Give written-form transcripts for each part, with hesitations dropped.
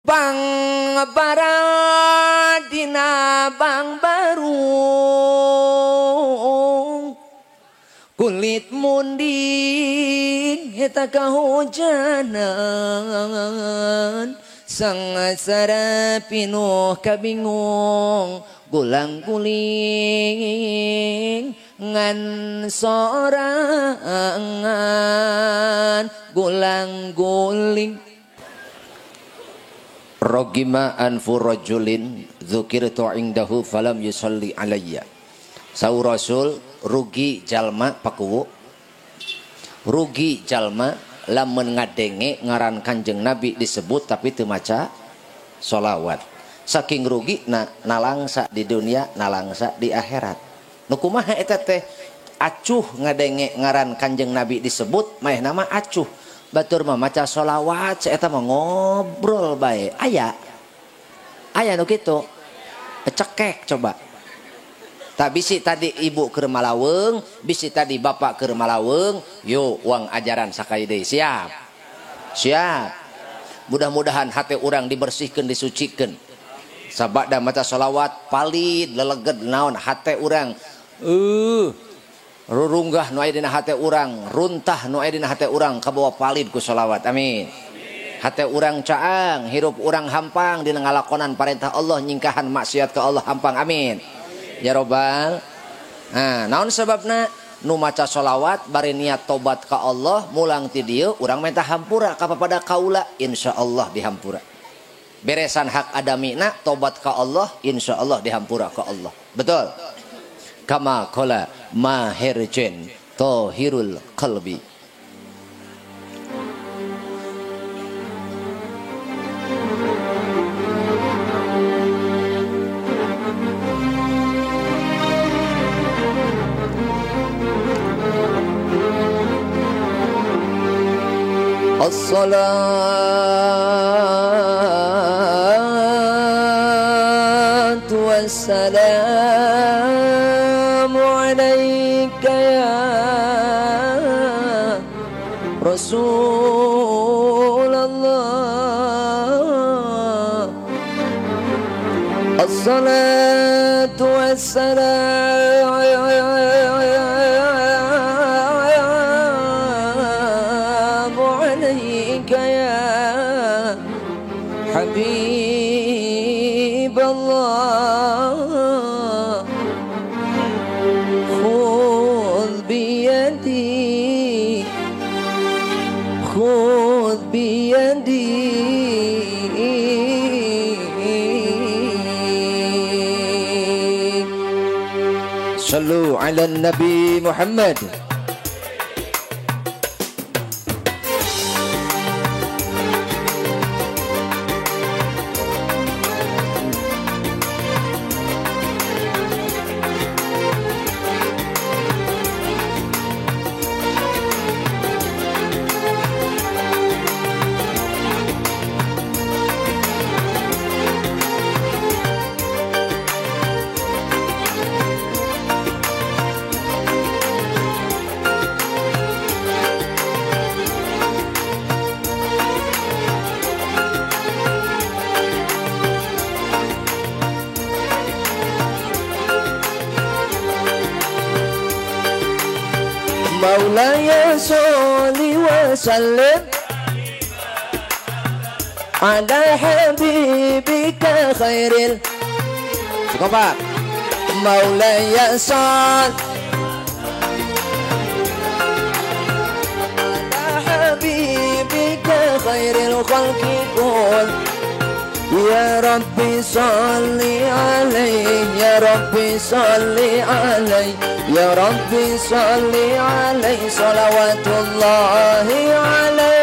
Bang baradina bang barung kulit munding eta kahujanan sangasara pinuh kabingung gulang guling ngan sorangan gulang guling. Rogima anfu rajulin dzukirtu indahu falam yusalli alayya. Sau Rasul rugi jalma pakuwu, rugi jalma lamun ngadenge ngaran Kanjeng Nabi disebut tapi teu maca sholawat. Saking rugi na nalangsa di dunia nalangsa di akhirat. Nu kumaha eta teh acuh ngadenge ngaran Kanjeng Nabi disebut mah nama acuh. Batur mah maca sholawat eta mah ngobrol bae. Aya aya nu kitu cekek coba. Tak bisi tadi ibu keur malaweung, bisi tadi bapak keur malaweung, yo uang ajaran sakai deui. Siap. Siap. Mudah-mudahan hati urang dibersihkeun, disucikeun. Sabada maca sholawat palid leleged naon hate urang. Rurunggah nu aya dina hate urang, runtah nu aya dina hate urang kabawa palid ku sholawat. Amin. Hate urang caang, hirup urang hampang dina ngalakonan parentah Allah, nyingkahan maksiat ka Allah hampang. Amin. Ya robbal. Nah, naon sebabna nu maca sholawat bari niat tobat ka Allah mulang ti dieu urang minta hampura ka papada kaula, insyaallah dihampura. Beresan hak adamina tobat ka Allah, insyaallah dihampura ka Allah. Betul. Kama qala mahirjen tohirul qalbi. Assalatu wassalamu alaika ya Rasulullah. Assalatu wassalamu alaika ya Habib Allah. Khudh biyadi, khudh biyadi. Sallu ala Nabi Muhammad. Maulaya sholli wa sallim ala habibika khairil. Cukup Pak. Maulaya sholli ala habibika khairil khalqi kull. Ya Rabbi salli alaihi, ya Rabbi salli alaihi, ya Rabbi salli alaihi, salawatullahi alaihi.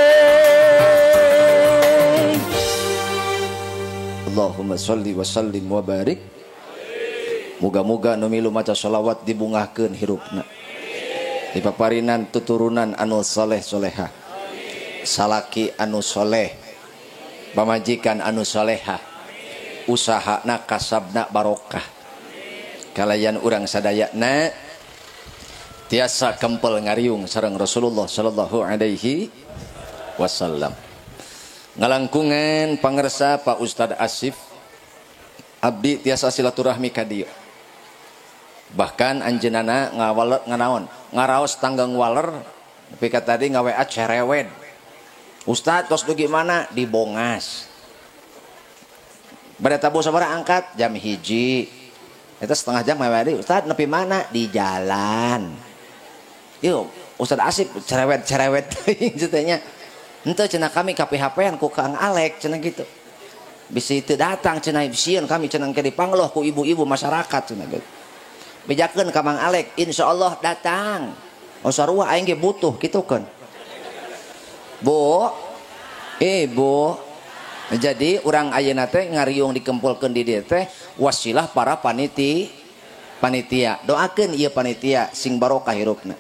Allahumma salli wa sallim wa barik. Muga-muga nu milu maca sholawat dibungahkeun hirupna, dipaparinan tuturunan anu soleh solehah, salaki anu soleh, pamajikan anu solehah, usahana kasabna barokah. Kalayan urang sadayana tiasa kempel ngariung sareng Rasulullah sallallahu alaihi wasallam. Ngalangkungan pangersa Pak Ustad Asif abdi tiasa silaturahmi ka dieu. Bahkan anjeunana ngawaler nganaon, ngaraos tanggang waler nepi ka tadi ngawa cerewet. Ustad tos dugi mana? Di Bongas. Bade tabuh sabaraha angkat? Jam 1. Eta setengah jam ngawa deui. Ustad nepi mana? Di jalan. Yuk, Ustad Asif cerewet-cerewet teuing cenah. Henteu cenah kami ka PHP-an ku Kang Alek cenah gitu. Bisi teu datang cenah sieun kami cenah engke dipangloh ku ibu-ibu masyarakat cenah gitu. Bejakeun ka Mang Alek, insyaallah datang. Oh sarua aing ge butuh kitu keun. Bu, ibu. Jadi urang ayeuna teh ngariung dikempulkeun di dieu teh wasilah para panitia. Doakeun ieu panitia sing barokah hirupna.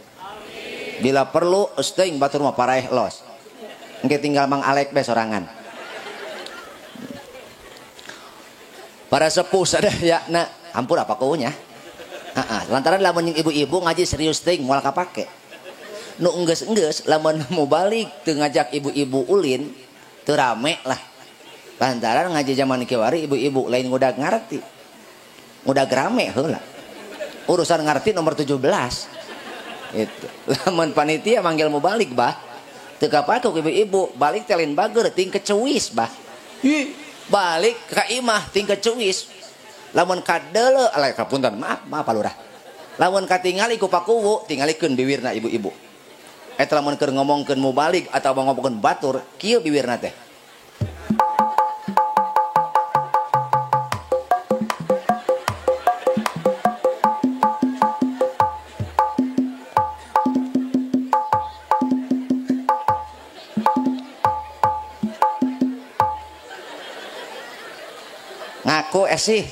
Bila perlu geus teuing batur mah paraeh los. Engke tinggal Mang Alek be sorangan. Para sepuh sadayana, hampura pakunya. Heeh, lantaran lamun jeung ibu-ibu ngaji serius teuing moal kapake. Nu enggeus-enggeus lamun mau balik teu ngajak ibu-ibu ulin teu rame lah. Lantaran ngaji zaman kiwari ibu-ibu lain ngudag ngarti. Ngudag rame heula. Urusan ngarti nomor 17. Itu. Lamun panitia manggil mau balik bah. Teu kapake ku ibu-ibu, balik teh lain bager ting kecewis bah. Balik ka imah ting kecewis. Lamun kadeuleu alai kapunten maaf maaf Pak Lurah. Lamun katingali ku pakuwu tingalikeun biwirna ibu-ibu. Eta lamun keur ngomongkeun mubalik atawa ngomongkeun batur kieu biwirna teh. Ngaku esih.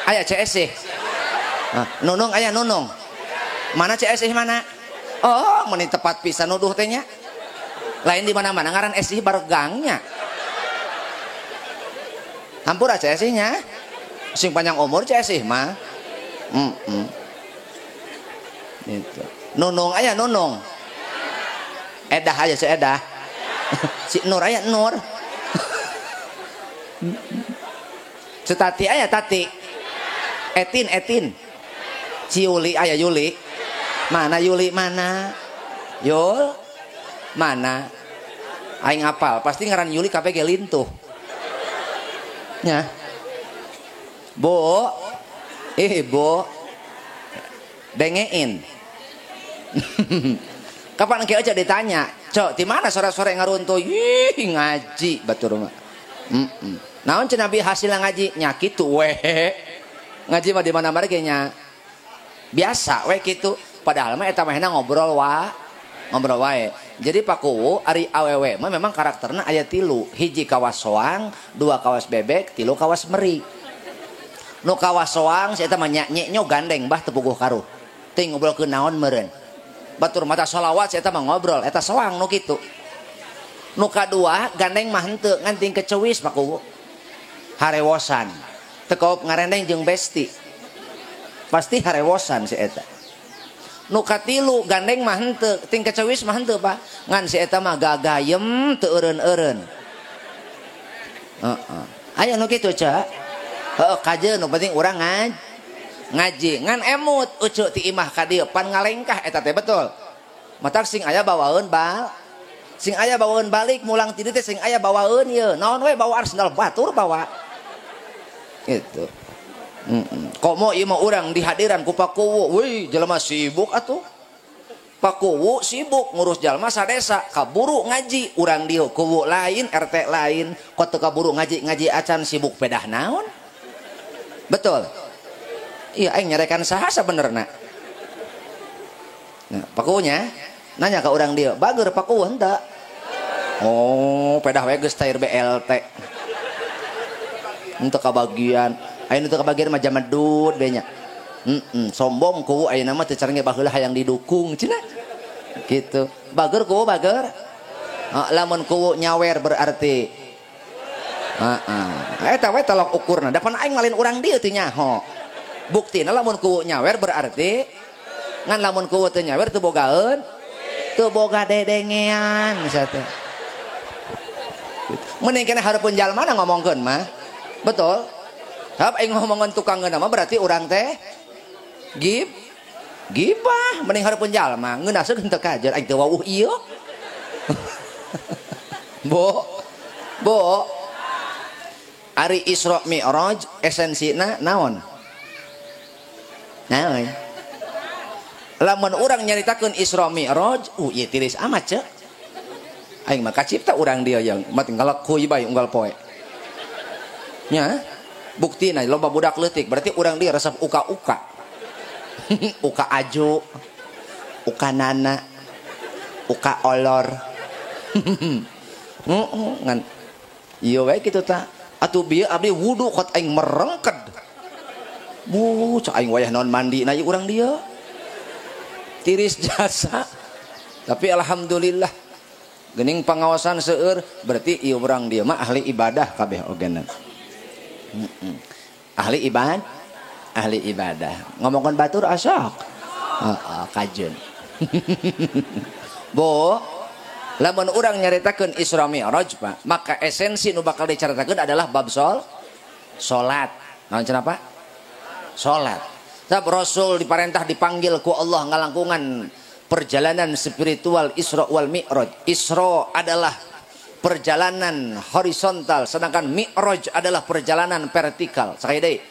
Aya CS sih. Nah, nunung aya nunung. Mana CS sih mana? Oh, meni tepat pisan nuduh teh nya. Lain di mana-mana ngaran esih bargangnya. Hampura CS nya. Sing panjang umur CS mah. Gitu. Nunung aya nunung. Edah aya si Edah. Si Nur aya Nur. Si Tati aya Tati. Etin Etin. Si Yuli aya Yuli. Mana Yuli mana? Yul mana? Aing apal pasti ngaran Yuli kabeh ge lintuh. Nya. Bu. Bu. Dengein. Kapan engke aja ditanya, "Cok, di mana sore-sore ngaruntuh?" Ih, ngaji batur mah. Naon cenah Nabi hasil ngaji? Nya kitu we. Ngaji mah di mana-mana ge nya. Biasa we kitu. Padahal mah eta mahna ngobrol wa, ngobrol wae. Jadi pakuwu ari awewe mah memang karakterna aya tilu. Hiji kawas soang, dua kawas bebek, tilu kawas meri. Nu kawas soang si eta mah nyanyi gandeng bah teu puguh karuh. Teuing ngobrolkeun naon meureun. Batur mata sholawat si eta mah ngobrol, eta soang nu kitu. Nu kadua gandeng mah henteu ngan ting kecewis pakuwu. Harewosan. Teu kaop ngarendeng jeung besti. Pasti harewosan si eta. Nu katilu gandeng mah henteu, ting kecewis mah henteu Pak. Ngan si eta mah gagayem teu eureun-eureun. Heeh. Aya nu kitu, Cak. Heeh, kajeun nu penting urang ngaji. Ngan emut ucuk ti imah ka dieu pan ngalengkah eta teh betul. Matak sing aya bawaeun bal. Sing aya bawaeun balik mulang ti dieu teh sing aya bawaeun ieu. Naon we bawa arsenal batur bawa. Gitu. Komo ieu mah urang dihadiran ku Pakuwu, wih jelema sibuk atuh. Pakuwu sibuk ngurus jalma sadesa, kaburu ngaji, urang dieu kuwu lain, RT lain, kok teu kaburu ngaji, ngaji acan sibuk pedah naon? Betul. Iya aing nyarekan saha sabenerna. Nah, Pakuwunya nanya ka urang dieu, bager Pakuwu henteu? Oh, pedah we geus cair BLT. Henteu kabagian. Ayeuna teu kabagian mah jamedud be nya. Sombong kuwu ayeuna mah teu carenge baheula hayang didukung cenah. Gitu. Bager kuwu bager. Lamun kuwu nyawer berarti heeh. Eta we tolok ukurna. Da pan aing malin urang dieu teu nyaho. Buktina lamun kuwu nyawer berarti ngan lamun kuwu teu nyawer teu bogaeun, teu boga dedengean teh. Mending keneh hareupeun jalma na ngomongkeun mah. Betul? Sebab aing ngomongan tukang ngeunah mah berarti urang teh gibah mending hareupeun jalma ngeunah seuk henteu kajer aing teu wawuh ieu. Bo. Bo. Ari Isra Mi'raj esensina naon? Naon? Lamun urang nyaritakeun Isra Mi'raj, ieu tiris amat ceuk. Aing mah kacipta urang dieu yang mati ngalekuy bae unggal poe. Nya, buktina loba budak leutik berarti urang dieu resep uka-uka. Uka aju, uka nana, uka olor. Ngan ieu wae kitu tah. Atuh bieu abdi wudu kot aing merengked. Bu, cak aing wayah naon mandi na ieu urang dieu. Tiris jasa. Tapi alhamdulillah geuning pangaosan seueur berarti ieu urang dieu mah ahli ibadah kabeh ogena. Ahli ibadah, ahli ibadah. Ngomongkeun batur asok. Heeh, kajeun. Bo, lamun urang nyaritakeun Isra Mi'raj, Pak, maka esensi nu bakal dicaritakeun adalah bab salat. Naon cenah, Pak? Salat. Sebab Rasul diparentah dipanggil ku Allah ngalangkungan perjalanan spiritual Isra wal Mi'raj. Isra adalah perjalanan horizontal, sedangkan Mi'raj adalah perjalanan vertikal. Sekali deui.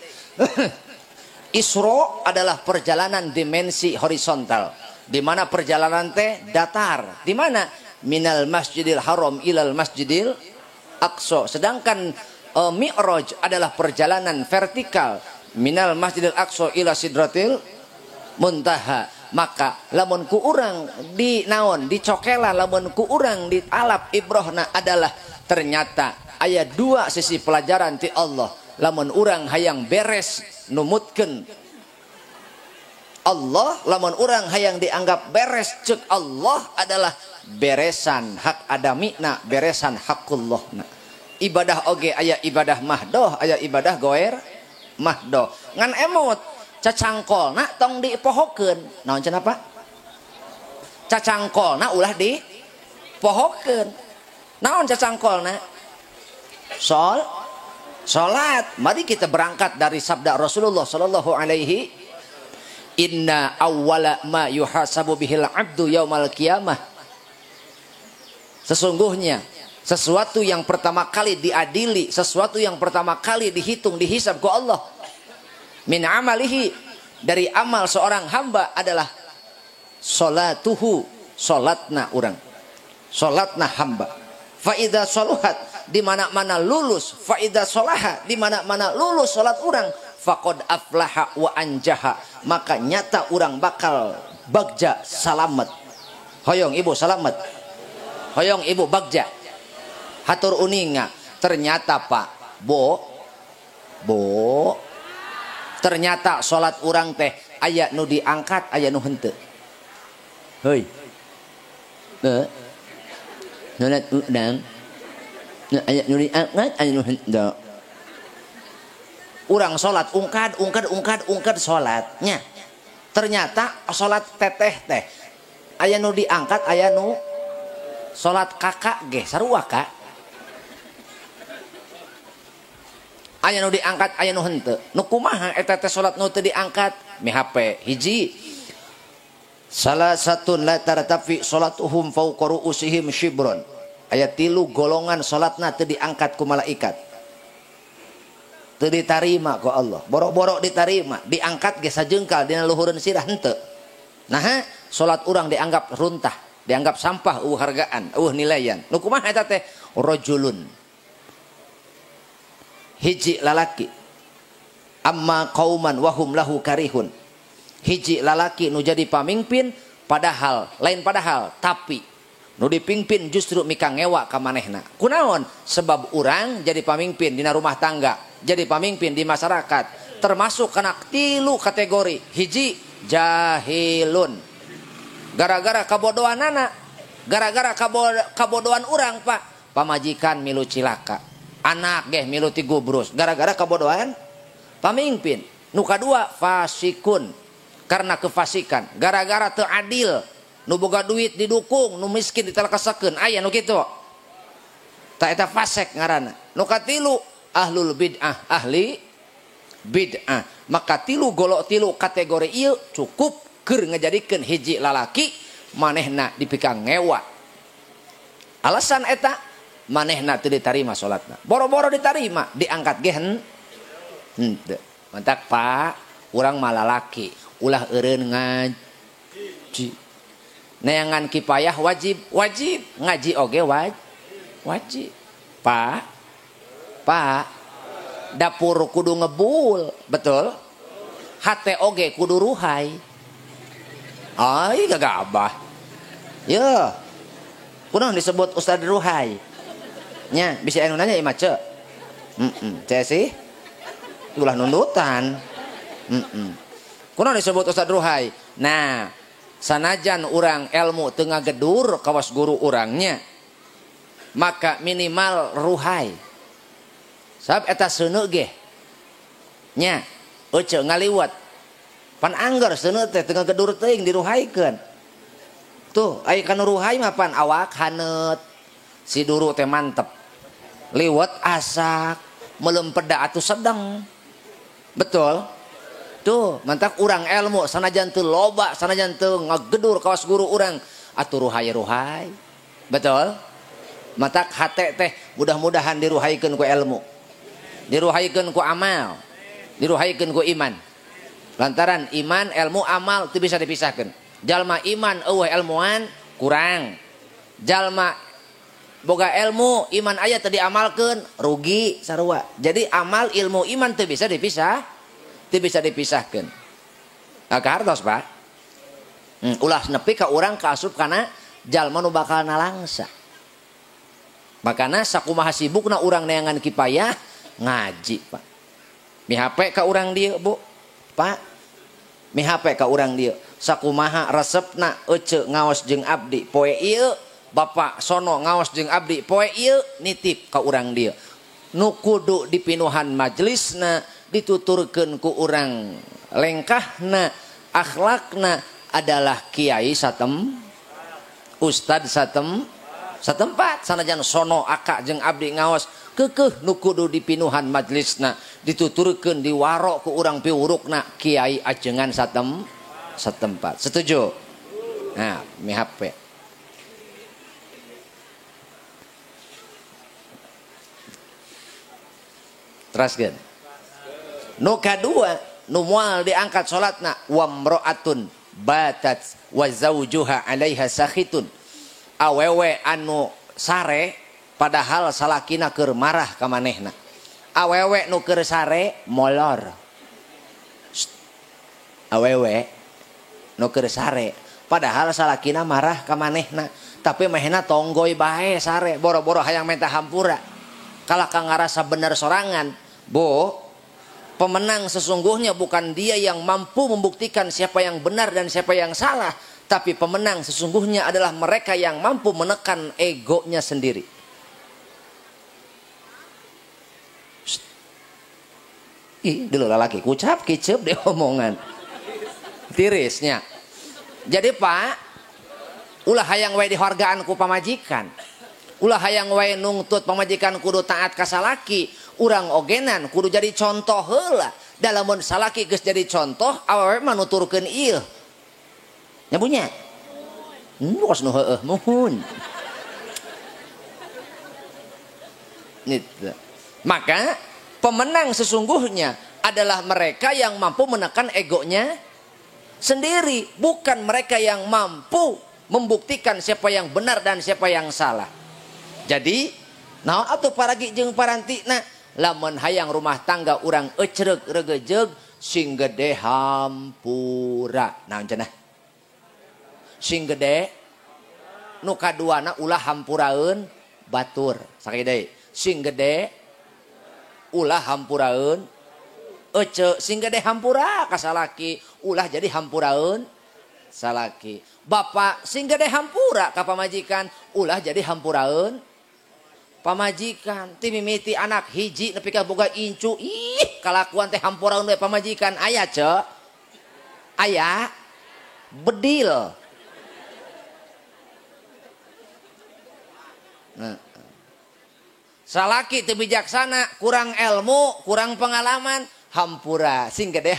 Isra adalah perjalanan dimensi horizontal, di mana perjalanan teh datar. Di mana? Minal Masjidil Haram ilal Masjidil Aqsa. Sedangkan Mi'raj adalah perjalanan vertikal, minal Masjidil Aqsa ila Sidratil Muntaha. Maka lamun ku urang di naon dicokela, lamun ku urang di alap ibrohna adalah ternyata aya dua sisi pelajaran ti Allah. Lamun urang hayang beres numutkeun Allah, lamun urang hayang dianggap beres cek Allah adalah beresan hak adamina, beresan hakullahna. Ibadah oge aya ibadah mahdoh, aya ibadah goer mahdoh. Ngan emut cacangkolna tong dipohokeun. Naon cenah, Pak? Cacangkolna ulah dipohokeun. Naon cacangkolna? Salat. Mari kita berangkat dari sabda Rasulullah sallallahu alaihi, inna awwala ma yuhasabu bihil abdu yaumal qiyamah. Sesungguhnya sesuatu yang pertama kali diadili, sesuatu yang pertama kali dihitung, dihisab ku Allah, min amalihi, dari amal seorang hamba adalah salatuhu, salatna urang, salatna hamba. Fa idza saluhat, di mana-mana lulus, fa idza salaha, di mana-mana lulus salat urang, faqad aflaha wa anjaha, maka nyata urang bakal bagja salamet. Hoyong ibu salamet, hoyong ibu bagja. Hatur uninga, ternyata Pak, bo, ternyata salat urang teh aya nu diangkat, aya nu henteu. Heuy. Salat urang aya nu diangkat, aya nu henteu. Urang salat ungkad ungkad ungkad ungkad salatnya. Ternyata salat teteh teh aya nu diangkat, aya nu salat kakak ge sarua kak. Aya nu diangkat, aya nu henteu. Nu kumaha eta teh salat nu teu diangkat? Mi HP hiji. Salah satun la tartafi salatuhum fawqa ru'usihim shibron. Aya tilu golongan salatna teu diangkat ku malaikat. Teu ditarima ku Allah. Borok-borok ditarima, diangkat ge sajengkal dina luhureun sirah henteu. Nah, salat urang dianggap runtah, dianggap sampah, eueuh hargaan, eueuh nilaian. Nu kumaha eta teh? Rajulun, hiji lalaki, amma qauman wahum lahu karihun. Hiji lalaki nu jadi pamimpin, padahal lain padahal tapi nu dipimpin justru mika ngewa ka manehna. Kunaon? Sebab urang jadi pamimpin dina rumah tangga, jadi pamimpin di masyarakat, termasuk kana tilu kategori. Hiji, jahilun. Gara-gara kabodohanana, gara-gara kabodohan urang, Pak, pamajikan milu cilaka, anak geh milu tigubrus, gara-gara kabodohan pamimpin. Nu kadua fasikun, karena kefasikan, gara-gara teu adil, nu boga duit didukung, nu miskin ditalakasakeun, aya nu kitu. Ta eta fasek ngaranna. Nu katilu ahlul bid'ah, ahli bid'ah. Maka tilu golok tilu kategori ieu cukup keur ngajadikeun hiji lalaki manehna dipikang ngewa. Alasan eta manehna teu ditarima salatna. Boro-boro ditarima, diangkat ge henteu. Mantak Pak, urang mah lalaki, ulah eureun ngaji. Neangan kipayah wajib, wajib ngaji oge wajib. Pak, Pak, dapur kudu ngebul, betul? Hate oge kudu ruhai. Ai gagabah. Ye. Kunaon disebut Ustad Ruhai? Nya, bisa anu nanya ieu mah ce. Heeh, sih. Ulah nundutan. Heeh. Kunaon disebut Ustad Ruhai? Nah, sanajan urang ilmu teu ngagedur kawas guru urangnya, maka minimal ruhai. Sabab eta seuneu ge. Nya, ece ngaliwat. Pan angger seuneu teh teu ngagedur teuing diruhaikeun. Tuh, aya kana ruhai mah pan awak haneut. Si duru teh mantep. Liwat asak, melempeda atuh sedang. Betul? Tuh, mantak urang ilmu sanajan teu loba, sanajan teu ngagedur kawas guru urang, atuh ruhai-ruhai. Betul? Matak hate teh mudah-mudahan diruhaikeun ku ilmu. Diruhaikeun ku amal. Diruhaikeun ku iman. Lantaran iman, ilmu, amal teu bisa dipisahkeun. Jalma iman eueuh ilmuan kurang. Jalma boga ilmu iman aya teu diamalkeun rugi sarua. Jadi amal, ilmu, iman teu bisa dipisah, teu bisa dipisahkeun. Nah, kahartos Pak. Ulah nepi ka urang kaasup kana jalma nu bakal nalangsa. Makana sakumaha sibukna urang neangan kipayah ngaji Pak. Mi HP ka urang dieu Bu. Pak. Mi HP ka urang dieu. Sakumaha resepna ece ngaos jeung abdi poe ieu, bapak sono ngaos jeung abdi poe ieu nitip ka urang dieu. Nu kudu dipinuhan majelisna, dituturkeun ku urang lengkahna, akhlakna adalah kiai satem, ustad satem, satempat sanajan sono akak jeung abdi ngaos keukeuh nu kudu dipinuhan majelisna, dituturkeun diwarok ku urang piwurukna kiai ajengan satem setempat. Setuju? Nah, mi HP. Teraskeun. Nu kadua, nu moal diangkat salatna wamro'atun batat wa zaujuha 'alaiha sakhitun. Awewe anu sare padahal salakina keur marah ka manehna. Awewe nu keur sare molor. Awewe nu keur sare padahal salakina marah ka manehna, tapi manehna tonggoy bae sare boro-boro hayang minta hampura. Kalah ka ngarasa bener sorangan. Bu, pemenang sesungguhnya bukan dia yang mampu membuktikan siapa yang benar dan siapa yang salah, tapi pemenang sesungguhnya adalah mereka yang mampu menekan egonya sendiri. Ih, dulu laki kucap kicep di omongan. Tirisnya. Jadi Pak, ulah hayang wae dihargaan ku pamajikan. Ulah hayang wae nungtut pamajikan kudu taat ka salaki, urang ogenan kudu jadi contoh heula. Da lamun salaki geus jadi contoh, awewe mah nuturkeun ieu. Nyabunya? Kos nu heueuh muhun. Gitu. Maka pemenang sesungguhnya adalah mereka yang mampu menekan egonya sendiri, bukan mereka yang mampu membuktikan siapa yang benar dan siapa yang salah. Jadi, naon atuh paragi jeung parantina, lamun hayang rumah tangga urang ecreug regejeug sing gede hampura. Naon cenah? Sing gede nu kaduana ulah hampuraeun batur. Sakali deui, sing gede ulah hampuraeun ece, sing gede hampura ka salaki, ulah jadi hampuraeun salaki. Bapak sing gede hampura ka pamajikan, ulah jadi hampuraeun pamajikan. Ti mimiti anak hiji nepi ka boga incu, ih kalakuan teh hampuraeun we pamajikan. Aya ce? Aya bedil. Nah. Salaki teu bijaksana, kurang ilmu, kurang pengalaman, hampura sing gede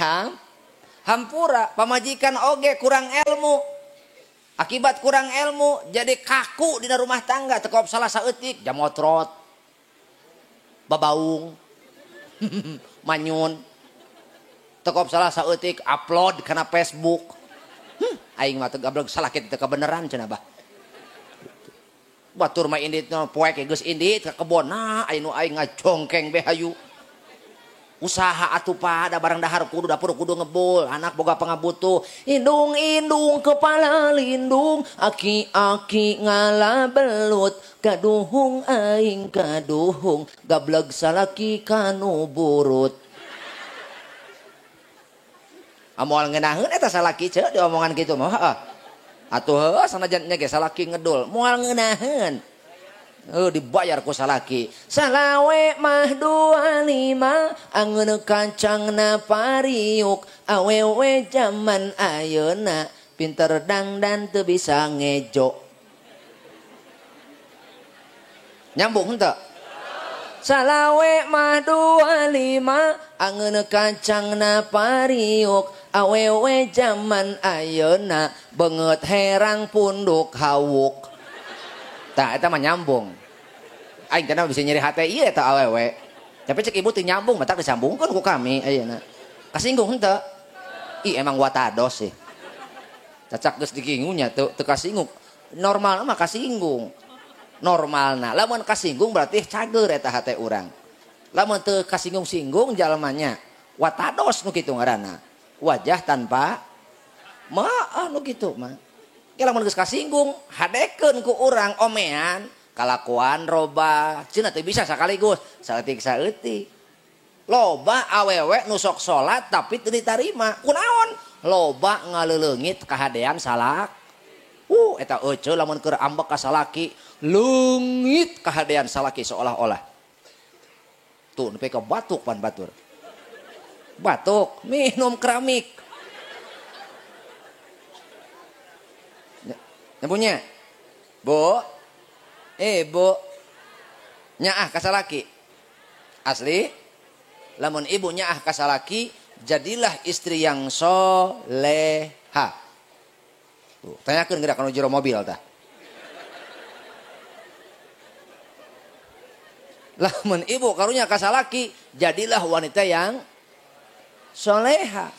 hampura. Pamajikan oge kurang ilmu. Akibat kurang ilmu jadi kaku dina rumah tangga, teu salah saeutik, jamotrot. Babaung. Manyun. Teu salah saeutik, upload kana Facebook. Aing mah teu gablek salah kitu teu kabeneran cenah bah. Batur mah indit poek geus indit ka kebon, nah aya nu aing ngajongkeng be hayu. Usaha atuh pada barang dahar kudu dapur kudu ngebul, anak boga pangabutuh. Indung-indung kepala lindung, aki-aki ngala belut, kaduhung aing kaduhung, gableg salaki kanu burut. Amoal ngeunaheun eta salaki ceu diomongan kitu mah heeh. Atuh heuh sanajan nya ge salaki ngedul, moal ngeunaheun. Dibayar ku salaki. Salawe mah 25, angeun kacangna pariuk, awewe jaman ayeuna pinter dangdan teu bisa ngejo. Nyambung henteu? Salawe mah 25, angeun kacangna pariuk, awewe jaman ayeuna beungeut herang punduk hawuk. Tah eta mah nyambung. Aing teh bisa nyeri hate ieu eta awewe. Tapi cek ibu teu nyambung, matak disambungkeun ku kami ayeuna. Kasinggung henteu? Ih emang watados sih. Cacak geus dikingunya teu kasinggung. Normalna mah kasinggung. Normalna lamun kasinggung berarti cager eta hate urang. Lamun teu kasinggung-singgung jalmanya watados nu kitu ngaranna. Wajah tanpa maah nu kitu mah. Lamun geus kasinggung hadekeun ku urang omean kalakuan robah cenah teu bisa sakaligus saeutik-saeutik. Loba awewe nu sok salat tapi teu ditarima kunaon loba ngaleuleungit kahadean salak. Eta euceu lamun keur ambek ka salaki leungit kahadean salaki seolah-olah tuh nepi ka batuk pan batur batuk minum keramik. Nyambungnya, Bu, bu, nyaah kasalaki, asli, lamun ibu nyaah kasalaki, jadilah istri yang soleha. Tuh, tanyakeun geura kana jero mobil tah. Lamun ibu karunya kasalaki, jadilah wanita yang soleha.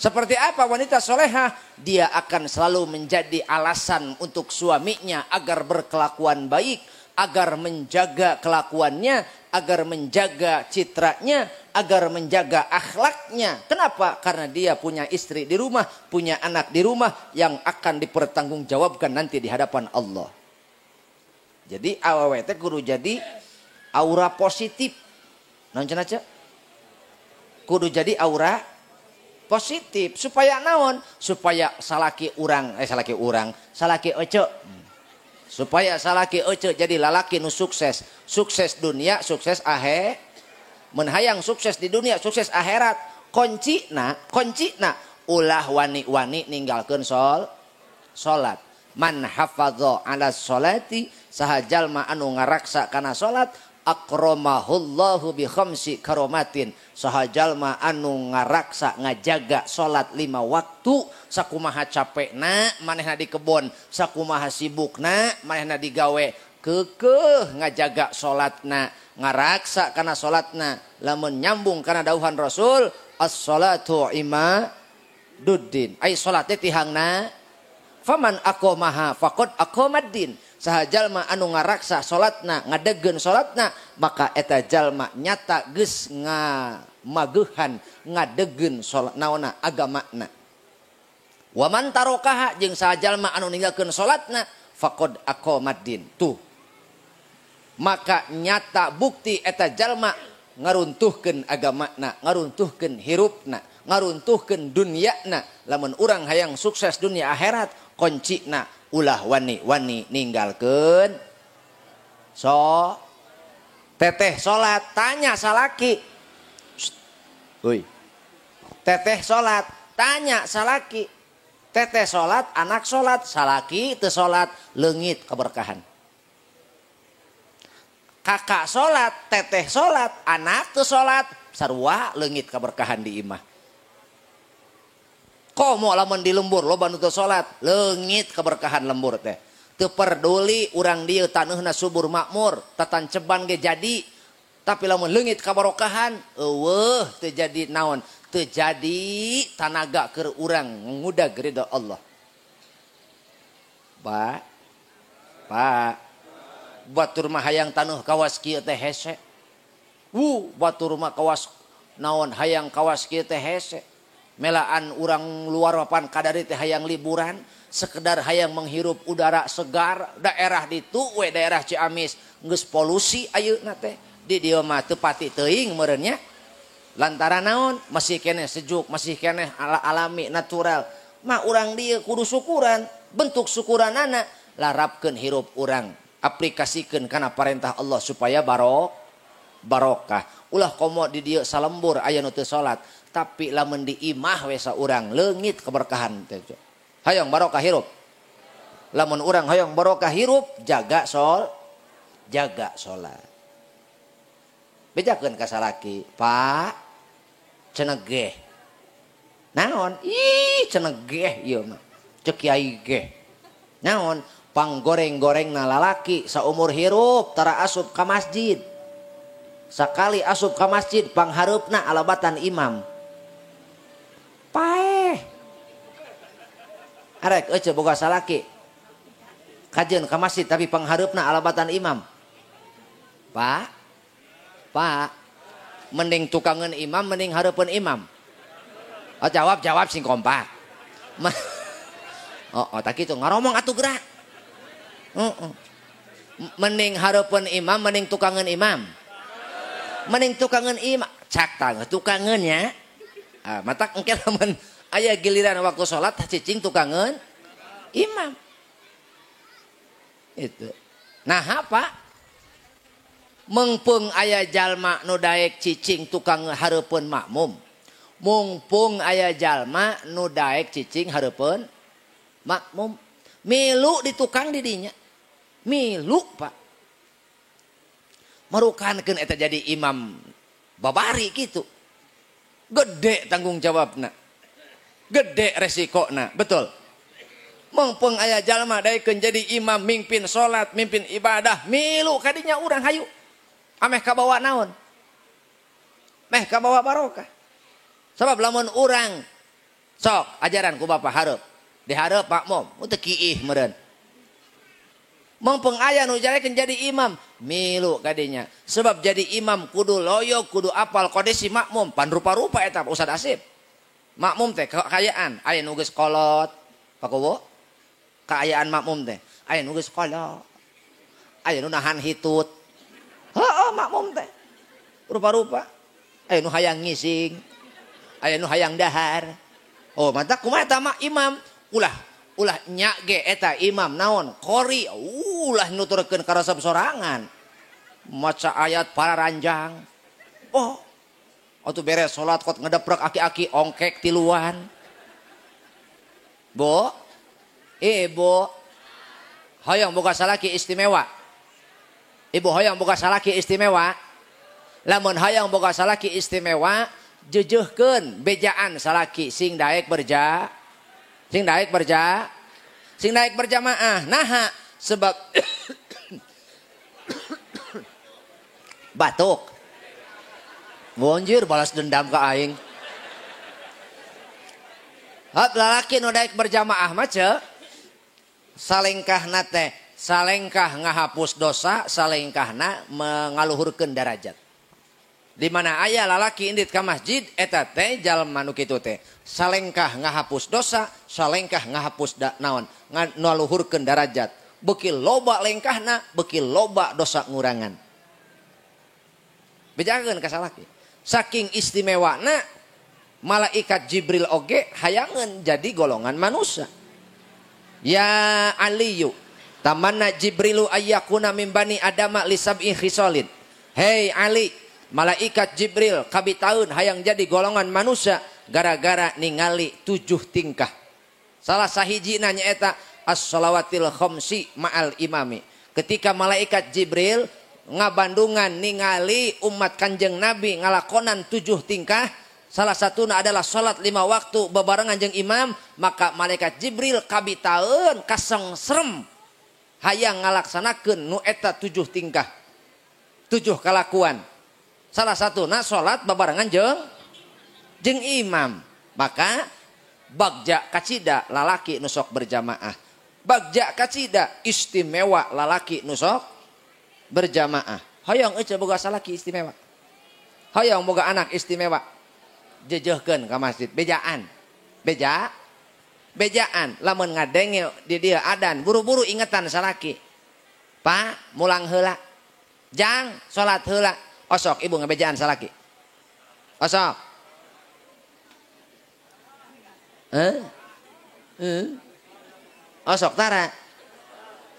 Seperti apa wanita soleha? Dia akan selalu menjadi alasan untuk suaminya agar berkelakuan baik, agar menjaga kelakuannya, agar menjaga citranya, agar menjaga akhlaknya. Kenapa? Karena dia punya istri di rumah, punya anak di rumah yang akan dipertanggungjawabkan nanti di hadapan Allah. Jadi awewe teh kudu jadi aura positif. Naon cenah ce? Kudu jadi aura positif supaya naon? Supaya salaki urang, salaki ece. Supaya salaki ece jadi lalaki nu sukses. Sukses dunia, sukses ahe. Mun hayang sukses di dunia, sukses akhirat. Kuncina ulah wani-wani ninggalkeun salat. Man hafadha ala sholati saha jalma anu ngaraksa kana salat akramahullahu bi khamsi karomatin. Saha jalma anu ngaraksa ngajaga salat 5 waktu, sakumaha capekna manehna di kebon, sakumaha sibukna manehna digawe, keukeuh ngajaga salatna, ngaraksa kana salatna. Lamun nyambung kana dawuhan Rasul, as-salatu imaduddin. Ai salat teh tihangna. Faman aqamaha faqad aqamaddin. Saha jalma anu ngaraksa salatna, ngadegeun salatna, maka eta jalma nyata geus ngamagehan ngadegeun salat naonna agamana. Wa man tarokaha jeung saha jalma anu ninggalkeun salatna faqad aqamaddin. Tuh. Maka nyata bukti eta jalma ngaruntuhkeun agamana, ngaruntuhkeun hirupna, ngaruntuhkeun dunyana. Lamun urang hayang sukses dunia akhirat, kuncina ulah wani-wani ninggalkeun so teteh salat tanya salaki. Hoi. Teteh salat tanya salaki. Teteh salat, anak salat, salaki teu salat, leungit keberkahan. Kakak salat, teteh salat, anak teu salat, sarua leungit kaberkahan di imah. Komo lamun di lembur loba nu teu salat, leungit keberkahan lembur teh. Teu peduli urang dieu taneuhna subur makmur, tatanceban ge jadi. Tapi lamun leungit kabarokahan, eueuh teu jadi naon, teu jadi tanaga keur urang ngudag ridho Allah. Pak, Pak, batur mah hayang taneuh kawas kieu teh hese. Wuh, batur mah kawas naon hayang kawas kieu teh hese. Melaan urang luar mapan kadari teh hayang liburan, sekedar hayang menghirup udara segar, daerah ditu we daerah Ciamis geus polusi ayeuna teh. Di dieu mah teu pati teuing meureun nya. Lantaran naon? Masih keneh sejuk, masih keneh alami natural. Mah urang dieu kudu syukuran, bentuk syukuranana larapkeun hirup urang, aplikasikeun kana parentah Allah supaya barokah. Ulah komo di dieu salembur aya nu teu salat. Tapi lamun di imah we saurang leungit keberkahan teh. Hayang barokah hirup. Lamun urang hayang barokah hirup, jaga jaga salat. Bejakeun ka salaki, Pak, cenegeh. Naon? Ih, cenegeh ieu mah. Ceuk kiai geh. Naon? Panggoreng-gorengna lalaki saumur hirup tara asup ka masjid. Sakali asup ka masjid panghareupna alabatan imam. Paeh. Arek euceu boga salaki. Kajeun ka masjid tapi panghareupna alabatan imam. Pak. Pak. Mending tukangeun imam mending hareupeun imam. Oh, jawab sing kompak. Oh, tak kitu ngaromong atuh gerak. Heeh. Mending hareupeun imam mending tukangeun imam. Mending tukangeun imam, cak tah tukangeun nya. Ah, matak engke lamun aya giliran waktu salat cicing tukangeun imam. Itu. Nah, apa? Mengpung aya jalma nu daek cicing tukang hareupeun makmum. Mungpung aya jalma nu daek cicing hareupeun makmum. Milu di tukang di dinya. Milu, Pak. Merukankeun eta jadi imam babari gitu. Gede tanggung jawabna. Gede resikona, betul. Mungpung aya jalma daekeun jadi imam mimpin salat, mimpin ibadah, milu kadinya urang hayu. Ameh kabawa naon? Meh kabawa barokah. Sebab lamun urang sok ajaran ku bapak hareup. Dihareup makmum, teu kiih meureun. Mungpung aya nu jalekeun jadi imam, milu kadinya. Sebab jadi imam kudu loyo, kudu apal kondisi makmum, pan rupa-rupa eta Ustaz Asip. Makmum teh kekayaan, aya nu geus kolot, Pak Kowo. Kaayaan makmum teh, aya nu geus kolot. Aya nu nahan hitut. Heeh, makmum teh. Rupa-rupa. Aya nu hayang ngising. Aya nu hayang dahar. Oh, mata kumaha eta mah imam? Ulah nya ge eta imam naon? Qori, ulah nuturkeun karesep sorangan. Maca ayat para ranjang. Oh. Atuh beres salat kot ngedeprek aki-aki ongkek tiluan. Bo. Ibu. Hoyong boga salaki istimewa. Ibu hoyong boga salaki istimewa. Lamun hoyong boga salaki istimewa, jejeuhkeun bejaan salaki sing daek berja. Sing daek berja. Sing daek berjamaah. Naha sebab batuk. Bonjir balas dendam ka aing. Hap lalaki nu daek berjamaah mah ce. Salengkahna teh, salengkah ngahapus dosa, salengkahna mengaluhurkeun darajat. Di mana aya lalaki indit ka masjid eta teh jalma nu kitu teh. Salengkah ngahapus dosa, salengkah ngahapus naon, ngaluhurkeun darajat. Beuki loba lengkahna, beuki loba dosa ngurangan. Bejakeun ka salaki. Saking istimewana malaikat Jibril oge hayangeun jadi golongan manusia. Ya Aliyu, tamanna Jibrilu ayyakuna min bani Adama li sab'i khisalin. Hei Ali, malaikat Jibril kabitaun hayang jadi golongan manusia gara-gara ningali 7 tingkah. Salah sahijina nyaeta as-shalawatil khamsi ma'al imami. Ketika malaikat Jibril ngabandungan ningali umat Kanjeng Nabi ngalakonan 7 tingkah, salah satuna adalah salat 5 waktu bebarengan jeung imam, maka malaikat Jibril kabitaeun kasengserem hayang ngalaksanakeun nu eta 7 tingkah, 7 kalakuan. Salah satuna salat bebarengan jeung imam. Maka bagja kacida lalaki nu sok berjamaah, bagja kacida istimewa lalaki nu sok berjamaah. Hoyong euceu boga salaki istimewa, hoyong boga anak istimewa, jejeuhkeun ka masjid, bejaan, bejaan. Lamun ngadenge di dieu adan, buru-buru ingetan salaki, Pak mulang heula, jang salat heula. Osok ibu ngebejaan salaki, osok. Osok tara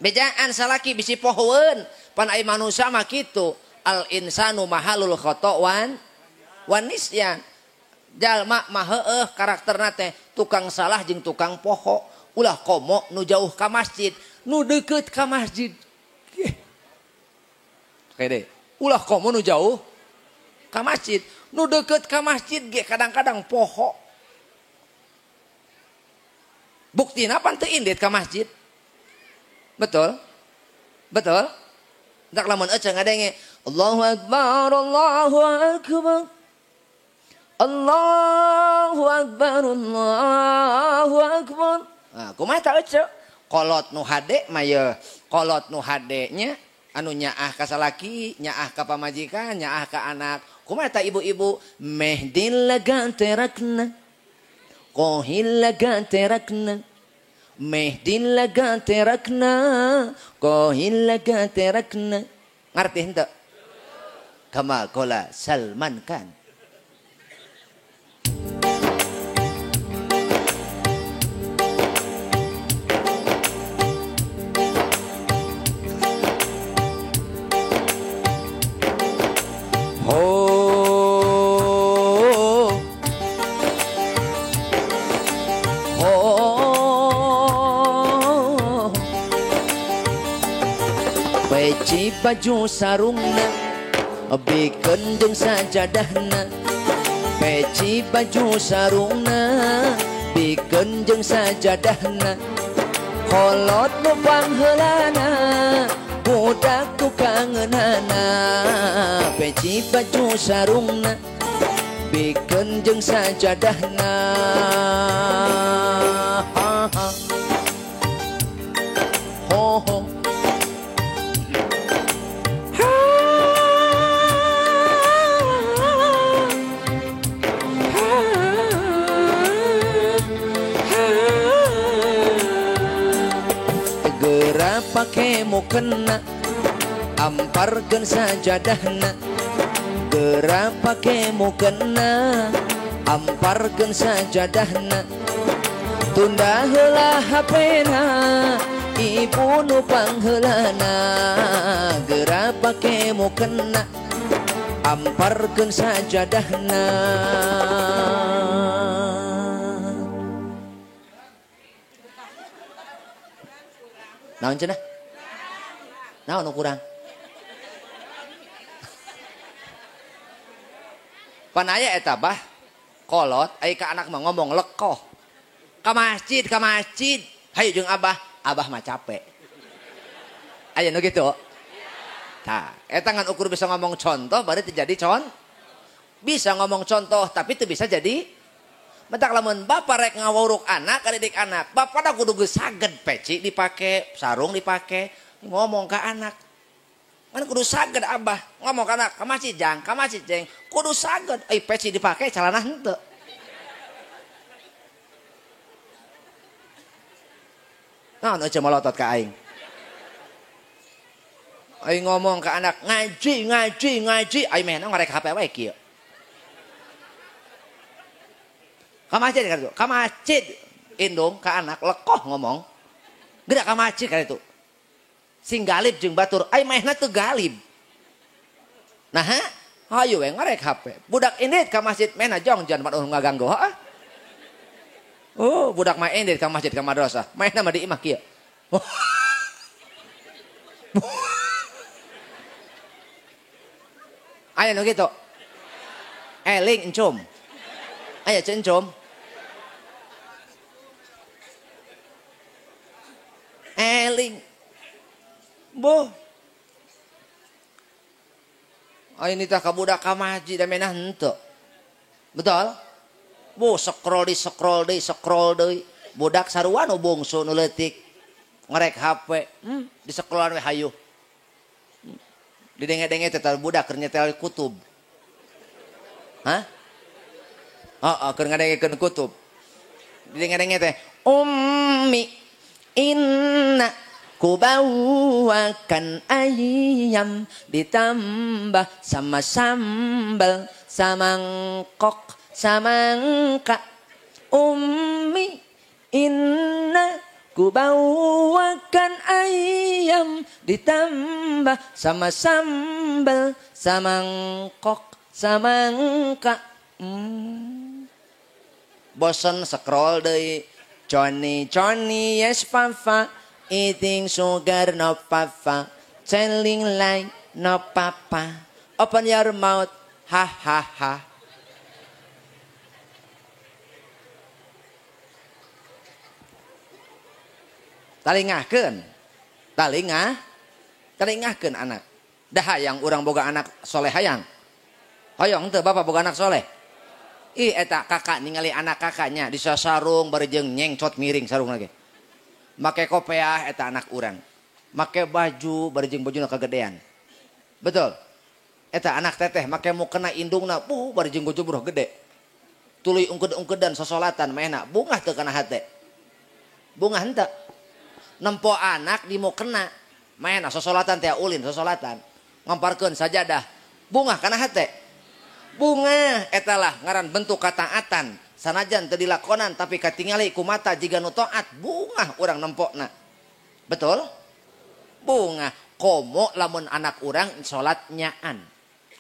bejaan salaki bisi pohoeun. Pan ai manusia mah kitu, al insanu mahalul khata wan nisyan. Jalma mah heueuh karakterna teh tukang salah jeung tukang poho. Ulah komo nu jauh ka masjid, nu deukeut ka masjid. Kede. Ulah komo nu jauh ka masjid, nu deukeut ka masjid ge kadang-kadang poho. Buktina pan teu indit ka masjid. Betul? Betul? Entak lamun ece ngadenge Allahu akbar, Allahu akbar, Allahu akbar, Allahu akbar. Nah, kumaha ta ece? Kolot nu hade mah ye, kolot nu hade nya anu nyaah ka salaki, nyaah ka pamajikan, nyaah ka anak. Kumaha ta ibu-ibu? Mehdil laga terakna, kohil laga terakna, mehdil laga terakna, kohil laga terakna. Ngarti henteu? Kama qala Salman Khan. Peci baju sarungna, bikeun jeung sajadahna. Peci baju sarungna, bikeun jeung sajadahna. Kolot nu pangheulana, budak tukangeunana. Peci baju sarungna, bikeun jeung sajadahna. Ho ho. Pake mukena, amparkeun sajadahna. Geura pake mukena, amparkeun sajadahna. Tunda heula hapena, ibu nu pangheulana. Geura pake mukena, amparkeun sajadahna. Naon cenah? Naon nu kurang? Pan aya eta bah kolot ai ka anak mah ngomong lekoh. Ka masjid, hayu jeung abah, abah mah capek. Aya nu kitu? Tah, eta ngan ukur bisa ngomong contoh baru teu jadi con. Bisa ngomong contoh tapi teu bisa jadi. Mentak lamun bapak rek ngawuruk anak, kadidik anak, bapak dah kudu geus saged peci dipake, sarung dipake, ngomong ke anak. Kan kudu saged abah, ngomong ke anak, ka masjid jang, ka masjid jeng, kudu saged, ai peci dipake celana henteu. Naon euceu molotot ka aing? Aing ngomong ke anak, ngaji, ngaji, ngaji, aing mehna ngarek HP wae kieu. Ka masjid kan itu, ka masjid indung ka anak lekoh ngomong, gerak ka masjid kan itu, sing galib jeung batur, ai maehna teu galib. Nah, hayu we ngarek HP, budak indit ka masjid mehna jongjon pan ulah ngaganggu, heuh. Oh, budak mah indit ka masjid ka madrasah, maehna mah di imah kieu. Aya nu kitu. Eling encum. Aya ceu encum. Eling. Boh. Ayo nitah ka budak ka masjid da menah henteu. Betul? Boh scroll deui scroll deui scroll deui. Budak sarua nu bungsu nu leutik. Ngerek HP, di sekolahan we hayu. Didenge-denge teh budak keur nyetel kutub. Hah? Heeh, keur ngadengekeun kutub. Didenge-denge teh, Ummi inna kubawakan ayam ditambah sama sambal samangkok samangka. Ummi inna kubawakan ayam ditambah sama sambal samangkok samangka. Bosen scroll deui. Johnny Johnny yes papa, eating sugar no papa, telling lie no papa, open your mouth ha ha ha. Talingahkeun, talingah, talingahkeun anak. Dah hayang urang boga anak soleh hayang. Hoyong teu bapak boga anak soleh. Ih eta kakak ningali anak kakaknya di sarung bari jeung nyengcot miring sarung lagi. Make kopeah eta anak urang. Make baju bari jeung bajuna kagedean. Betul. Eta anak teteh make mukena indungna buh bari jeung gojobroh gede. Tuluy ungkeud-ungkeudan sosolatan manehna bungah teu kana hate. Bungah henteu. Nempo anak di mukena manehna sosolatan teh ulin sosolatan. Ngamparkeun sajadah bungah kana hate. Bunga etalah ngaran bentuk kataatan sanajan teu dilakonan tapi katingali ku mata jiga nu taat bungah urang nempokna. Betul? Bunga komo lamun anak urang salat nyaan.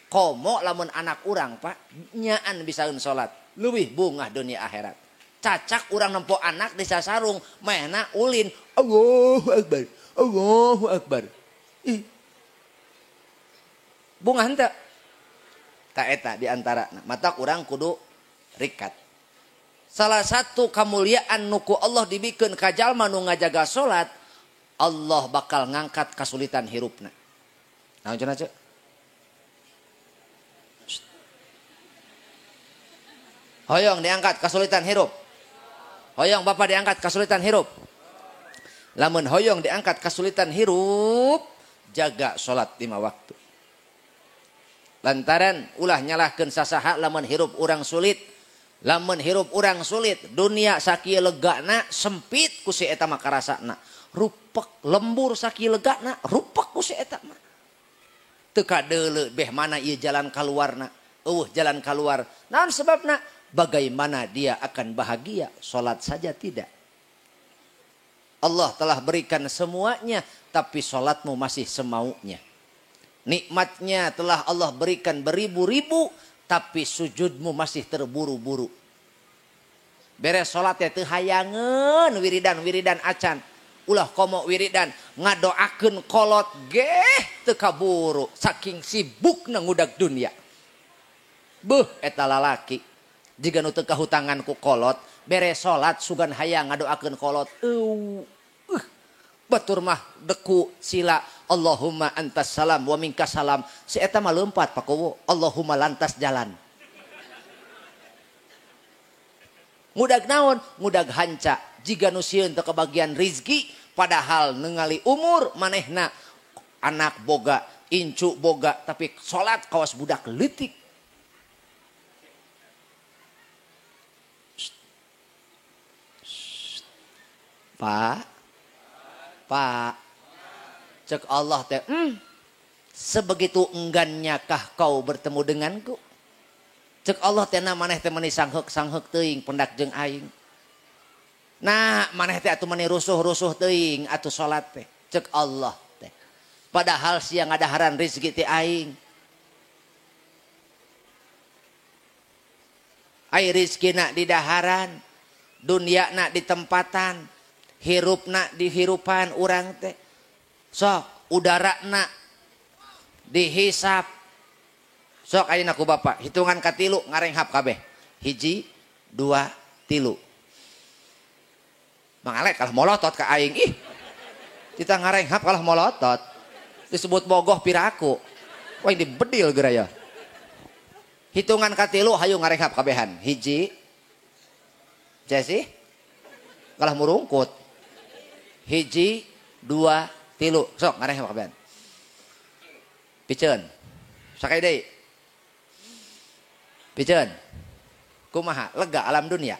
Komo lamun anak urang Pak nyaan bisaeun salat leuwih bungah dunia akhirat. Cacak urang nempo anak di sasarung manehna ulin Allahu akbar Allahu akbar. Ih. Bungah henteu. Ta eta di antara mata urang kudu rikat. Salah satu kamuliaan nu ku Allah dibikeun ka jalma nu ngajaga salat, Allah bakal ngangkat kasulitan hirupna. Naon cenah ceu? Hoyong diangkat kasulitan hirup. Hoyong bapak diangkat kasulitan hirup. Lamun hoyong diangkat kasulitan hirup, jaga salat 5 waktu. Lantaran ulah nyalahkeun sasaha lamun hirup urang sulit. Lamun hirup urang sulit, dunia sakieu legana sempit ku si eta mah karasana. Rupek lembur sakieu legana, rupek ku si eta mah. Teu kadeuleu beh mana ieu jalan kaluarna. Eueuh jalan kaluar. Naon sebabna? Bagaimana dia akan bahagia? Salat saja tidak. Allah telah berikan semuanya, tapi salatmu masih semaunya. Nikmatnya telah Allah berikan beribu-ribu, tapi sujudmu masih terburu-buru. Beres salat ya teu hayangeun wiridan-wiridan acan. Ulah komo wiridan ngadoakeun kolot geh teu kaburu saking sibukna ngudag dunia. Beuh eta lalaki jiga nu teu kahutangan ku kolot, beres salat sugan hayang ngadoakeun kolot. Batur mah deku sila Allahumma antas salam wa minkas salam. Si eta mah leumpatPak Kowo. Allahumma lantas jalan. Ngudag naon? Ngudag hanca. Jiga nu sieun teu kebagian rizki padahal ningali umur manehna anak boga, incu boga, tapi salat kawas budak leutik. Pak, Pak, cek Allah teh, sebegitu enggannya kah kau bertemu denganku? Cek Allah teh na maneh teh meuni sangheuk-sangheuk teuing pendak jeung aing. Nah, maneh teh atuh meuni rusuh-rusuh teuing atuh salat teh. Cek Allah teh. Padahal sia ngadaharan rezeki teh aing. Ai rezekina di daharan, dunyana di tempatan. Hirupna dihirupan urang teh. Sok udarana dihisap. Sok ayeuna ku bapak hitungan katilu ngarenghap kabeh. 1, 2, 3. Mangalek kalah molotot ka aing ih. Kita ngarenghap kalah molotot. Disebut bogoh piraku. Wah ini bedil geraya. Hitungan katilu hayu ngarenghap kabehan. 1. Jesi kalah murungkut. 1, 2, 3. Sok ngarenghap kabehan. Piceun. Sakai deui. Piceun. Kumaha lega alam dunia.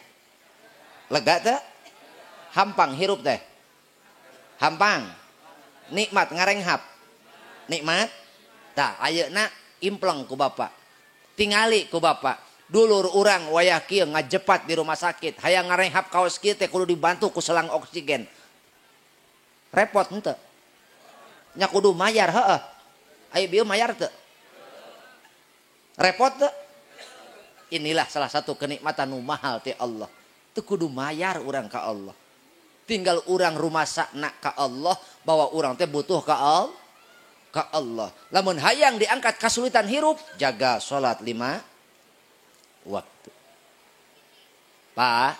Lega teh? Hampang hirup teh. Hampang. Nikmat ngarenghap. Nikmat. Tah ayeuna impleng ku bapak. Tingali ku bapak. Dulur urang wayah kieu ngajepat di rumah sakit, hayang ngarenghap kaos kieu teh kudu dibantu ku selang oksigen. Repot henteu. Nya kudu mayar heueuh. Ayo bieu mayar teu? Repot teu? Inilah salah satu kenikmatan nu mahal ti Allah. Teu kudu mayar urang ka Allah. Tinggal urang rumasakna ka Allah bahwa urang teh butuh ka Allah. Ka Allah. Lamun hayang diangkat kesulitan hirup, jaga salat 5 waktu. Pak,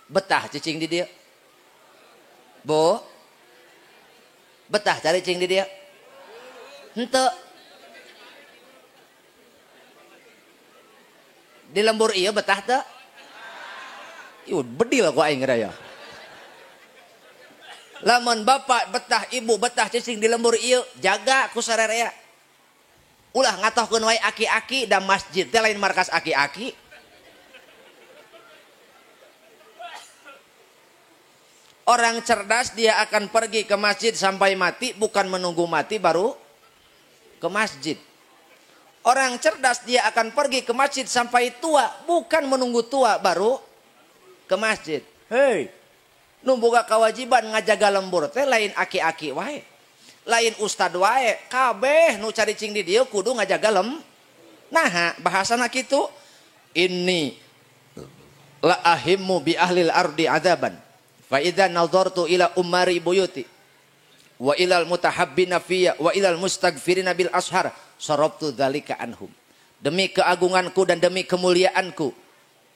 betah cicing di dia? Bu, betah cari cicing di dia? Henteu. Di lembur ieu betah teu? Ieu bedil ku aing raya. Lamun bapak betah, ibu betah cicing di lembur ieu, jaga ku sararea. Ulah ngatohkeun wae aki-aki da masjid teh lain markas aki-aki. Orang cerdas dia akan pergi ke masjid sampai mati, bukan menunggu mati baru ke masjid. Orang cerdas dia akan pergi ke masjid sampai tua, bukan menunggu tua baru ke masjid. Hei, nu boga kewajiban ngajaga lembur teh lain aki-aki wae. Lain ustad wae, kabeh nu caricing di dieu kudu ngajaga lem. Naha bahasana kitu, inni la ahimmu bi ahlil ardi adzaban. Fa idza nazartu ila umari buyuti wa ilal mutahabbina fiyya wa ilal mustaghfirina bil ashar sarabtu dzalika anhum. Demi keagunganku dan demi kemuliaanku,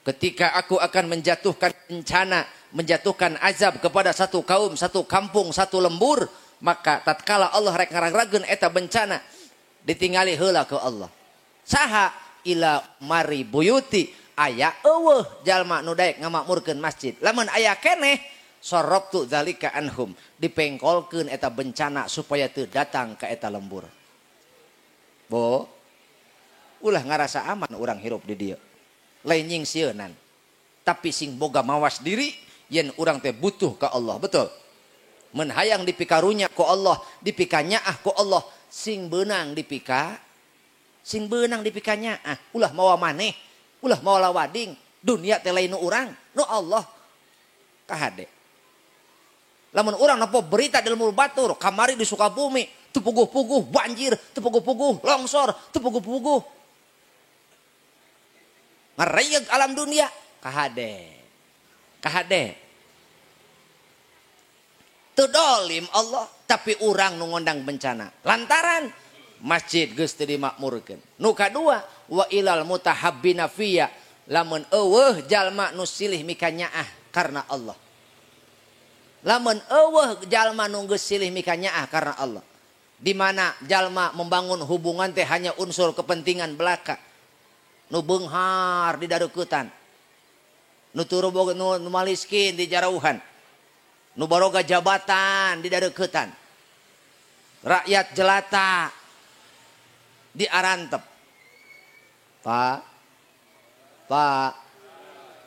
ketika aku akan menjatuhkan bencana, menjatuhkan azab kepada satu kaum, satu kampung, satu lembur, maka tatkala Allah rek ngaragrageun eta bencana, ditingali heula ke Allah. Saha ila mari buyuti, aya eueuh jalma nu daek ngamakmurkeun masjid. Lamun aya keneh sorobtu dzalika anhum, dipengkolkeun eta bencana supaya teu datang ka eta lembur. Bo, ulah ngarasa aman urang hirup di dieu. Lain nyingsieunan, tapi sing boga mawas diri yen urang teh butuh ka Allah, betul. Mun hayang dipikarunya ku Allah, dipikanyaah ku Allah, sing beunang dipika, sing beunang dipikanyaah, ulah mawa maneh, ulah mawa lawading, dunia teh lain nu urang, nu Allah. Kahade. Lamun urang nempo berita di lembur batur, kamari di Sukabumi, teu puguh-puguh banjir, teu puguh-puguh longsor, teu puguh-puguh ngareyeg alam dunia, kahade. Kahade. Teu dolim Allah, tapi urang nu ngondang bencana. Lantaran masjid geus teu dimakmurkeun. Nu kadua, wa ilal mutahabbina fiyya, lamun eueuh jalma nu silih mikanyaah karena Allah. Lamun eueuh jalma nu geus silih mikanyaah karena Allah. Di mana jalma membangun hubungan teh hanya unsur kepentingan belaka. Nu beunghar di dareuketan. Nu turu boga nu maliskin di jarauhan. Nu baroga jabatan di dareuketan. Rakyat jelata di arantep. Pak, Pak,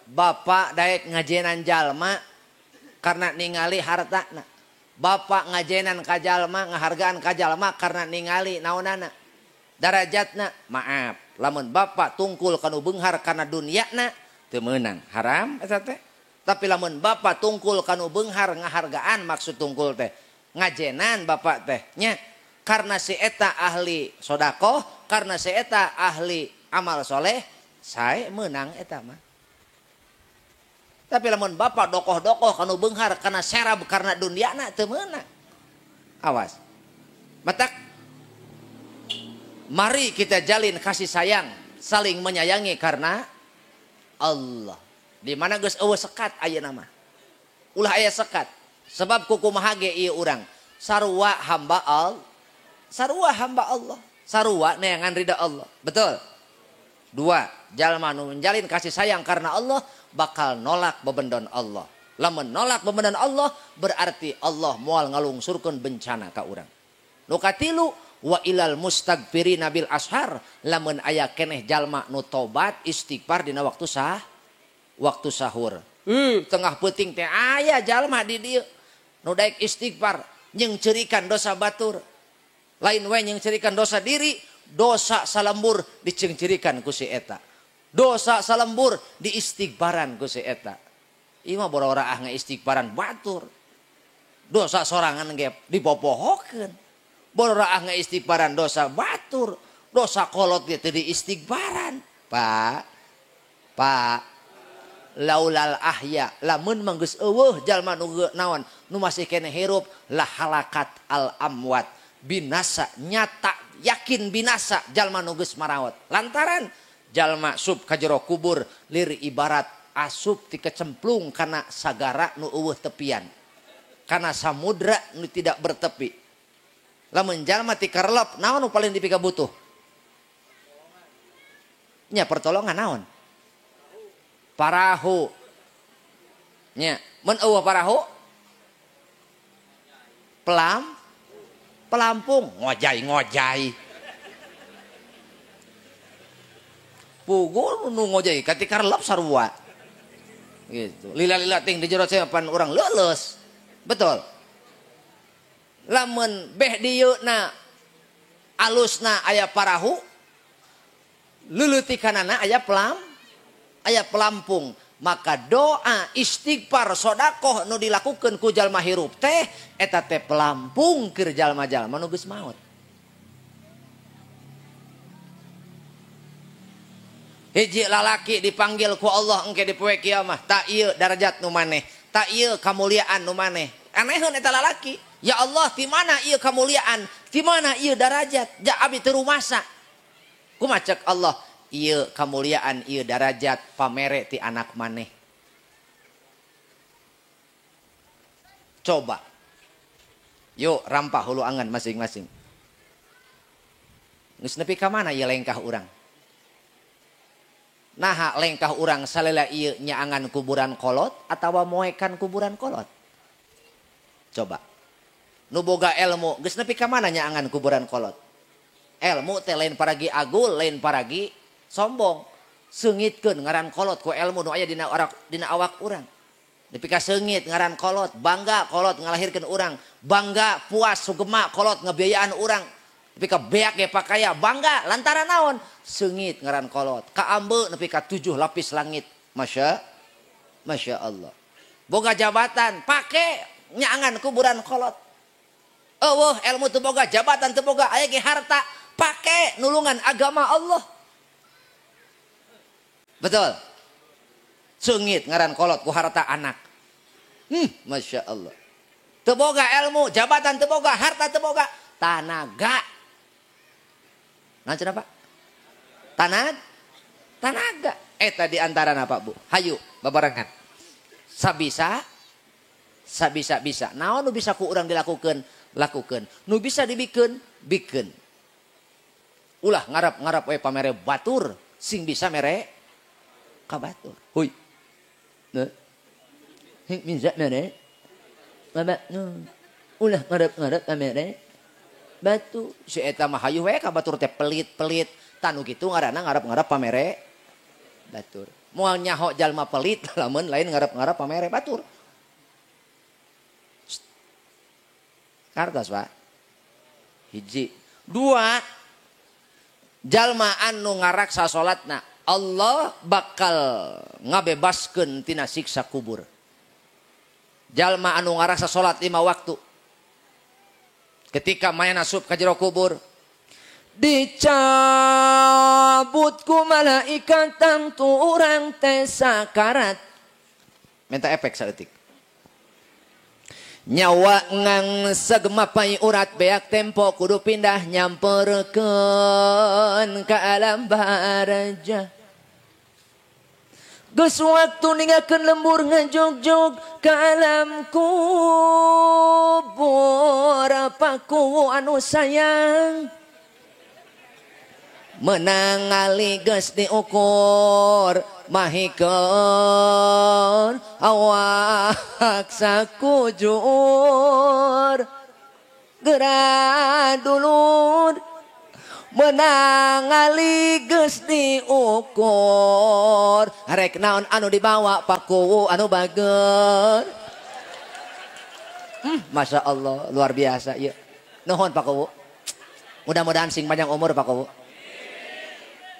bapak daek ngajenan jalma karena ningali hartana. Bapak ngajenan ka jalma, ngahargaan ka jalma karena ningali naonana, darajatna. Maaf, lamun bapak tungkul kanu beunghar karena duniana teu meunang, haram eta teh. Tapi lamun bapak tungkul kanu beunghar ngahargaan, maksud tungkul teh ngajenan bapak teh nya, karena si eta ahli sodakoh, karena si eta ahli amal soleh, sae meunang eta mah. Tapi lamun bapak dokoh-dokoh kanu beunghar karena serab karena duniana teu meunang. Awas. Matak Mari kita jalin kasih sayang, saling menyayangi karena Allah. Di mana geus eueuh sekat ayeuna mah. Ulah aya sekat. Sebab kukumaha ge ieu urang. Sarua hamba Allah. Sarua hamba Allah. Sarua neangan ridha Allah. Betul. Dua, jalma nu menjalin kasih sayang karena Allah bakal nolak bebendon Allah. Lamun nolak bebendon Allah berarti Allah moal ngalungsurkeun bencana ka urang. Nu katilu wa ilal mustagfirina bil ashar, lamun aya keneh jalma nu tobat istighfar dina waktu sah, waktu sahur. Tengah peuting teh aya jalma di dieu nu daek istighfar nyengceurikan dosa batur. Lain we nyengceurikan dosa diri, dosa salembur diceungceurikan ku si eta. Dosa salembur diistighfaran ku si eta. Ieu mah boro-boro ah ngaistighfaran batur. Dosa sorangan ge dipopohokeun. Boro-boro ah ngaistighfaran dosa batur. Dosa kolot ge teu diistighfaran. Pak, Pak, laulal ahya, lamun mah geus eueuh jalma nu naon nu masih keneh hirup lah halakat al amwat. Binasa nyata yakin binasa jalma nu geus maraot. Lantaran jalma sub ka jero kubur lir ibarat asup ti kecemplung kana sagara nu eueuh tepian. Kana samudra nu tidak bertepi. Lamun jalma ti karelep naon nu paling dipikabutuh? Nya pertolongan naon? Parahu. Nya, mun eueuh parahu? Pelampung, ngojai-ngojai. Pugu nu ngojai katika relep sarua. Gitu. Lila-lila ting di jero pan urang leuleus. Betul. Lamun beh dieu na alusna aya parahu, leuleutikannana aya aya pelampung. Maka doa istighfar sodakoh nu dilakukeun ku jalma hirup teh eta teh pelampung keur jalma-jalma nu geus maot. Hiji lalaki dipanggil ku Allah engke di poe kiamah, tak ieu darajat nu maneh, tak ieu kamuliaan nu maneh. Aneheun eta lalaki, ya Allah ti mana ieu kamuliaan, ti mana ieu darajat, ja abi teu rumasa. Kumaha cek Allah? Ieu kamuliaan, ieu darajat pamere ti anak maneh. Coba. Yuk rampah hulu angan masing-masing. Geus nepi ka mana ieu lengkah urang? Naha lengkah urang salela ieu nyaangan kuburan kolot atawa moekan kuburan kolot? Coba. Nu boga ilmu geus nepi ka mana nyaangan kuburan kolot? Ilmu teh lain paragi agul, lain paragi sombong. Seungitkeun ngaran kolot ku ilmu nu aya dina awak urang. Nepi ka seungit ngaran kolot, bangga kolot ngalahirkeun urang, bangga puas sugema kolot ngabiayaan urang. Nepi ka beak ge pakaya bangga lantaran naon? Seungit ngaran kolot. Kaambe nepi ka 7 lapis langit. Masya Allah. Boga jabatan pake nyaangan kuburan kolot. Eueuh ilmu teu boga, jabatan teu boga, aya ge harta pake nulungan agama Allah. Betul. Seungit ngaran kolot ku harta anak. Masya Allah. Teu boga ilmu, jabatan teu boga, harta teu boga, tanaga. Naon cenah Pak? Tanaga. Eta di antarana Pak Bu. Hayu babarengan. Sabisa sabisa-bisa. Naon nu bisa ku urang dilakukeun, lakukeun. Nu bisa dibikeun, bikeun. Ulah ngarap-ngarap we pamere batur, sing bisa mere ka batur. Huy. Nah. Hing minza mere. Mama nu. Ulah ngarap-ngarap pamere batu. Si eta mah hayu we ka batur teh pelit-pelit. Tanu kitu ngaranna ngarap-ngarap pamere batur. Moal nyaho jalma pelit lamun lain ngarap-ngarap pamere batur. Kartos Pak. Hiji. Dua, jalma anu ngaraksa salatna Allah bakal ngabebaskeun tina siksa kubur. Jalma anu ngaraksa salat 5 waktu. Ketika mayana asup ka jero kubur, dicabut ku malaikat tangtu urang teh sakarat. Minta efek saeutik. Nyawa ngangseg mapai urat beak tempo kudu pindah nyamperkeun ka alam barjah. Geus waktu ninggalkeun lembur ngajogjog ka alam kubur paku anu sayang. Menang ali geus diukur mahikeun awak sakujur. Geura dulur menang ali geus diukur. Rek naon anu dibawa pakuwu anu bager. Masya Allah luar biasa ieu. Nuhun Pakuwu. Mudah-mudahan sing panjang umur Pakuwu.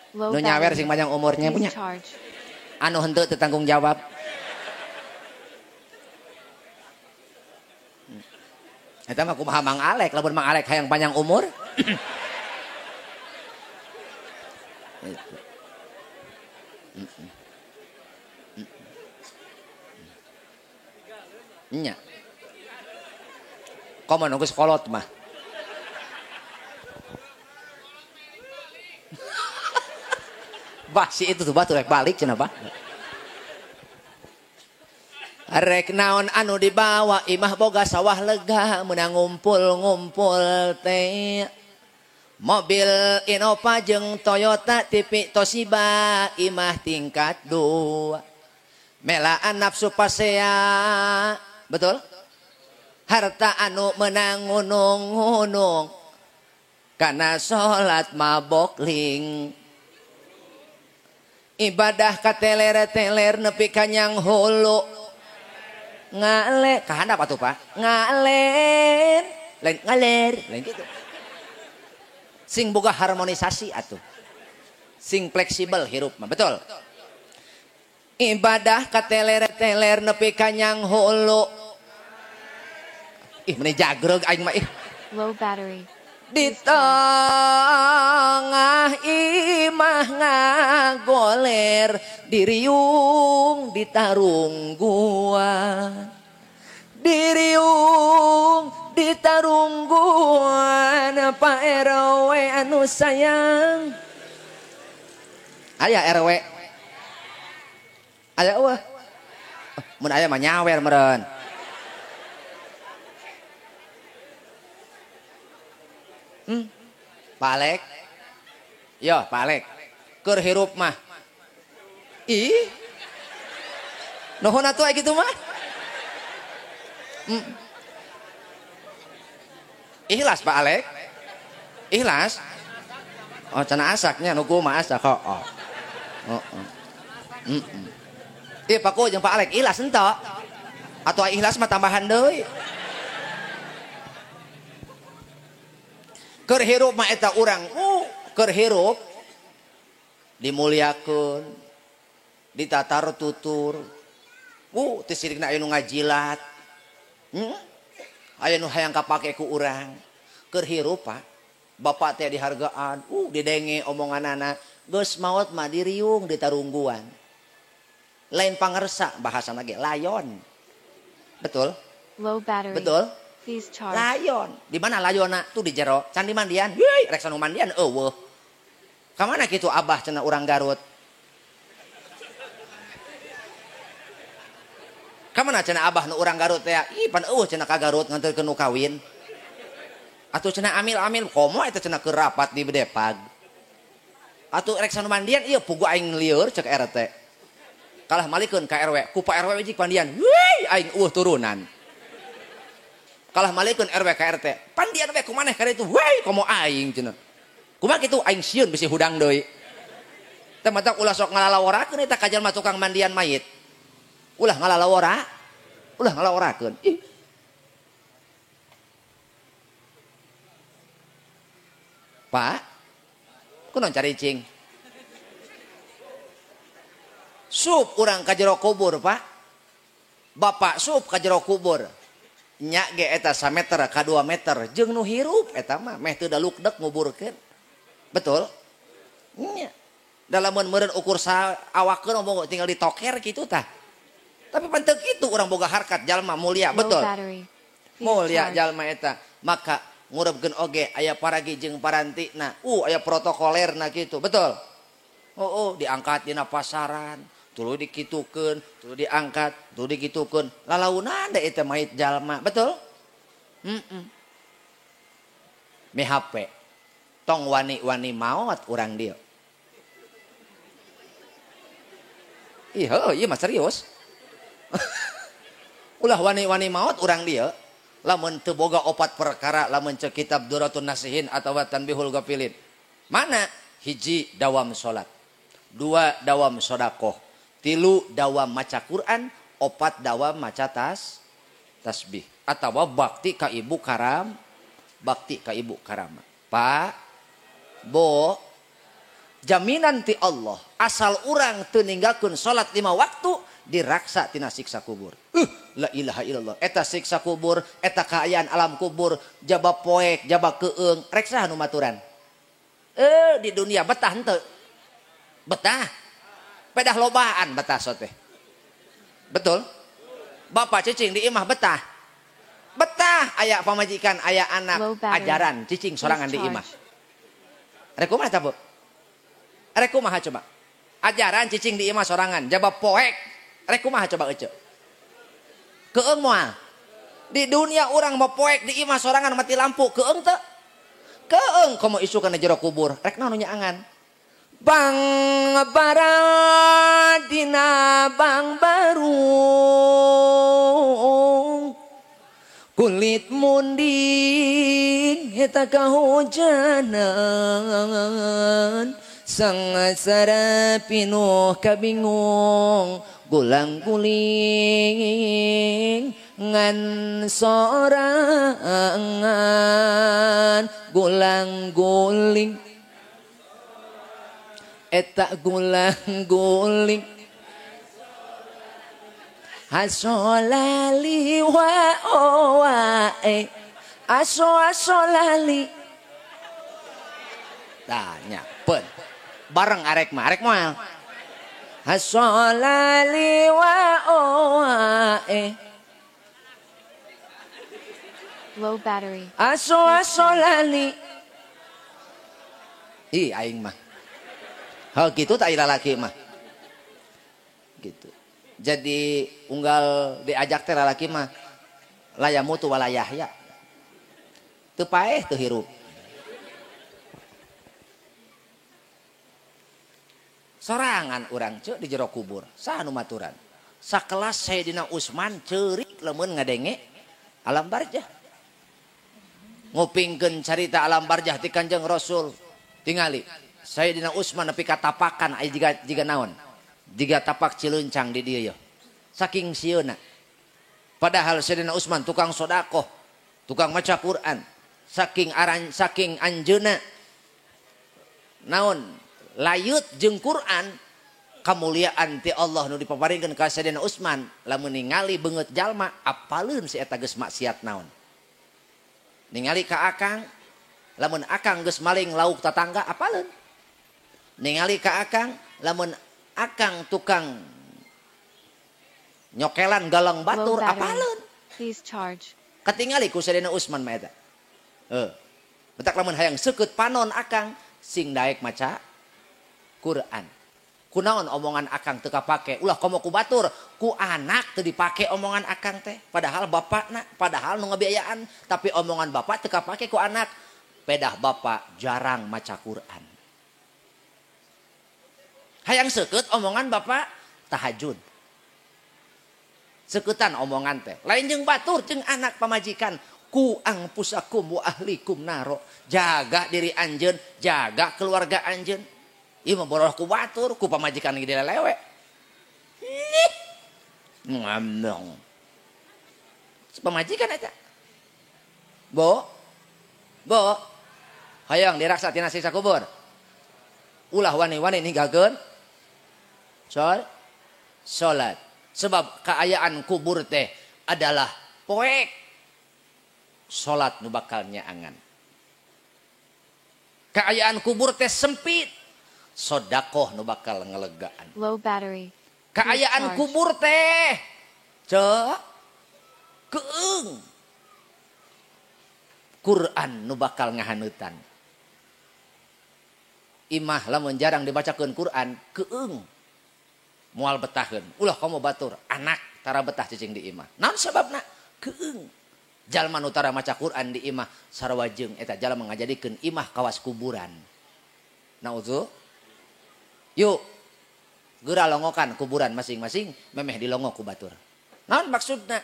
Nu nyawer sing panjang umurnya punya. Anu henteu teu tanggung jawab. Eta mah kumaha Mang Alek, lamun Mang Alek hayang panjang umur. Nya. Komo nunggu sekolot mah. Bah si itu tuh batu rek balik cenah bah. Rek naon anu dibawa imah boga sawah lega meunang ngumpul-ngumpul teh. Mobil Innova jeung Toyota TV Toshiba imah tingkat 2. Melaan nafsu pasea. Betul? Harta anu meunang ngunung-ngunung. Kana salat mabok ling. Ibadah kateler-teler nepi kanyang hulu. Ngale, kahandap atuh Pak. Ngaler, lain ngaler, lain gitu. Sing boga harmonisasi atuh. Sing fleksibel hirup mah, betul. Ibadah kateler-teler nepi kanyang hulu. Ih, meni jagreg aing mah ih. Low battery. Di tengah imah ngagoler, diriung ditarungguan. Diriung ditarungguan Pak RW anu sayang. Aya RW. Aya eueuh. Mun aya mah nyawer meureun. Pak Alek. Yo, Pak Alek. Keur hirup mah. Ih. Nuhun atuh aya kitu mah. Ikhlas Pak Alek. Ikhlas. Oh, cenah asaknya nu kumaha asak kok. Oh. Heeh. Ih, Pak Ku jeung Pak Alek ikhlas henteu? Atuh ikhlas mah tambahan deui. Keur hirup mah eta urang, keur hirup dimuliakeun, ditatar tutur. Teu sirikna aya nu ngajilat. Aya nu hayang kapake ku urang. Keur hirup Pak, bapak teh dihargaan, didenge omonganana, geus maot mah diriung ditarungguan. Lain pangersa bahasana ge layon. Betul? Low battery. Betul? Layon. Di mana layona? Tuh di jero. Candi mandian. Heuy, rek sanu mandian eueuh. Ka mana kitu abah cenah urang Garut? Ka mana cenah abah nu urang Garut teh? Ih, pan eueuh cenah ka Garut nganterkeun nu kawin. Atuh cenah amil-amil komo eta cenah keur rapat di Bedepag. Atuh rek sanu mandian ieu pugu aing lieur cek RT. Kalah malikeun ka RW. Ku Pak RW jik mandian. Heuy, aing eueuh turunan. Kalah malikeun RW ka RT. Pandian we kumaneh ka ditu. Weh, komo aing cenah. Kumaha kitu aing sieun bisi hudang deui. Teh matak ulah sok ngalalaworakeun eta ka jalma tukang mandian mayit. Ulah ngalalawora. Ulah ngalaworakeun. Ih. Pak, kunaon caricing? Sup urang ka jero kubur, Pak. Bapak sup ka jero kubur. Nya ge eta sameter ka 2 meter jeung nu hirup eta mah meh teu dalukdek nguburkeun. Betul? Nya. Da lamun meureun ukur awakeun omong tinggal ditoker kitu tah. Tapi pan teu kitu urang boga harkat jalma mulia, betul. Mulia jalma eta. Maka ngurepkeun oge aya paragi jeung parantina. Aya protokolerna kitu, betul? Oh, diangkat dina pasaran, tuluy dikitukeun, tuluy diangkat, tuluy dikitukeun. Lalaunan da eta mayit jalma, betul? Mi HP. Tong wani-wani maot urang dieu. Ih, heuh, ieu mah serius. Ulah wani-wani maot urang dieu. Lamun teu boga opat perkara, lamun ceuk kitab Duratun Nasihin atawa Tanbihul Ghafilin. Mana? Hiji dawam salat, dua dawam sodakoh, tilu dawam maca Quran, opat dawam maca tasbih atawa bakti ka ibu karam, bakti ka ibu karama. Pak, Bo, jaminan ti Allah asal urang teu ninggalkeun salat 5 waktu diraksa tina siksa kubur. La ilaha illallah. Eta siksa kubur, eta kaayaan alam kubur, jaba poek, jaba keung, rek saha nu maturan? Di dunia betah henteu. Betah. Pedah lobaan betah sote. Betul? Bapak cicing di imah betah. Betah aya pamajikan, aya anak, ajaran cicing sorangan di imah. Rek kumaha ta, Bu? Rek kumaha coba? Ajaran cicing di imah sorangan, jaba poek. Rek kumaha coba ece? Keung moal. Di dunia urang mau poek di imah sorangan mati lampu, keung teu? Keung komo isu kana jero kubur, rek naon nu nyaangan? Bang baradina bang barung kulit munding eta kahujanan sangasara pinuh kabingung gulang guling ngan sorangan gulang guling eta gulang guling asolali wa owa e aso asolali tanya pen bareng arek mah arek moal asolali wa owa e low battery aso asolali ih aing mah hal gitu tak lalaki mah gitu. Jadi unggal diajak teh lalaki mah layamu tu walayahya teu paeh teu hirup. Sorangan urang ceu di jero kubur saha nu maturan. Sakelas Sayyidina Utsman ceurik lamun ngadenge alam barjah, ngupingkeun carita alam barjah ti Kanjeng Rasul. Tingali Sayyidina Utsman nepi ka tapakan aya jiga naon? Jiga tapak cilencang di dieu. Saking sieuna. Padahal Sayyidina Utsman tukang sodakoh, tukang maca Quran. Saking aran saking anjeuna naon? Layut jeung Quran, kamuliaan ti Allah nu dipaparingkeun ka Sayyidina Utsman, lamun ningali beungeut jalma apaleun si eta geus maksiat naon. Ningali ka akang, lamun akang geus maling lauk tatangga apaleun. Ningali ka akang, lamun akang tukang nyokelan galang batur apaleun. Please charge. Katingali ku Sayyidina Utsman mah eta. Betak lamun hayang seukeut panon akang sing daek maca Quran. Kunaon omongan akang teu kapake, ulah komo ku batur, ku anak teu dipake omongan akang teh. Padahal bapakna, padahal nu ngabiayaan, tapi omongan bapak teu kapake ku anak. Pedah bapak jarang maca Quran. Hayang seukeut omongan bapak tahajud. Seukeutан omongan teh. Lain jeung batur jeung anak pamajikan. Ku angpusakum wa ahlikum naro. Jaga diri anjeun, jaga keluarga anjeun. Ieu mah boroh ku batur, ku pamajikan ge dilelewe. Nih. Ngamong. Pamajikan eta. Bo. Bo. Hayang diraksa tina siksa kubur. Ulah wani-wani ninggalkeun salat. Sebab kaayaan kubur teh adalah poek salat nu bakal nyaangan. Kaayaan kubur teh sempit, sodakoh nu bakal ngelegaan. Low battery. Kaayaan kubur teh cek keung. Quran nu bakal ngahaneutan. Imah lamun jarang dibacakeun Quran keung moal betaheun. Ulah komo batur anak tara betah cicing di imah. Naon sababna? Keung. Jalma nu tara maca Quran di imah sarua jeung eta jalma ngajadikeun imah kawas kuburan. Naudzu. Yuk geura longokan kuburan masing-masing memeh dilongok ku batur. Naon maksudna?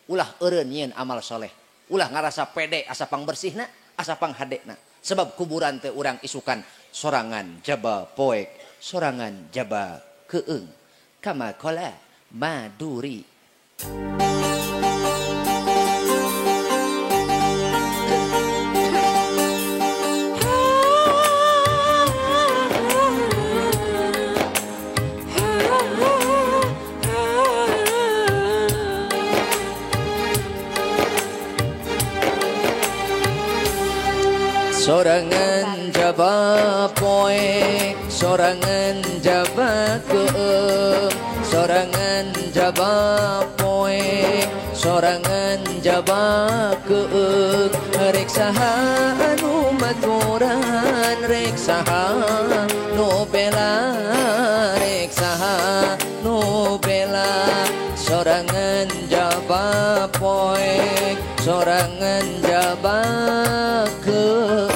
Ulah eureun nyieun amal soleh. Ulah ngarasa pede asa pangbersihna, asa panghadena. Sebab kuburan teh urang isukan sorangan jaba poek, sorangan jaba keung. Kama qala Maduri. Sorangan jaba poek, sorangan jaba keung, sorangan jaba poek, sorangan jaba keung. Rek saha anu maturan, rek saha nu bela, rek saha nu bela. Sorangan jaba poek, sorangan jaba keung.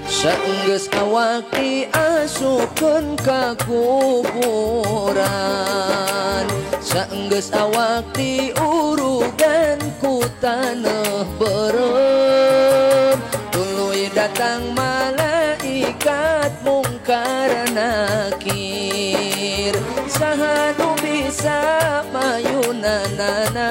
Saenggeus awak diasupkeun ka kuburan, saenggeus awak diurugan ku taneuh beureum, tuluy datang malaikat mungkar nakir, saha nu bisa mayunanana.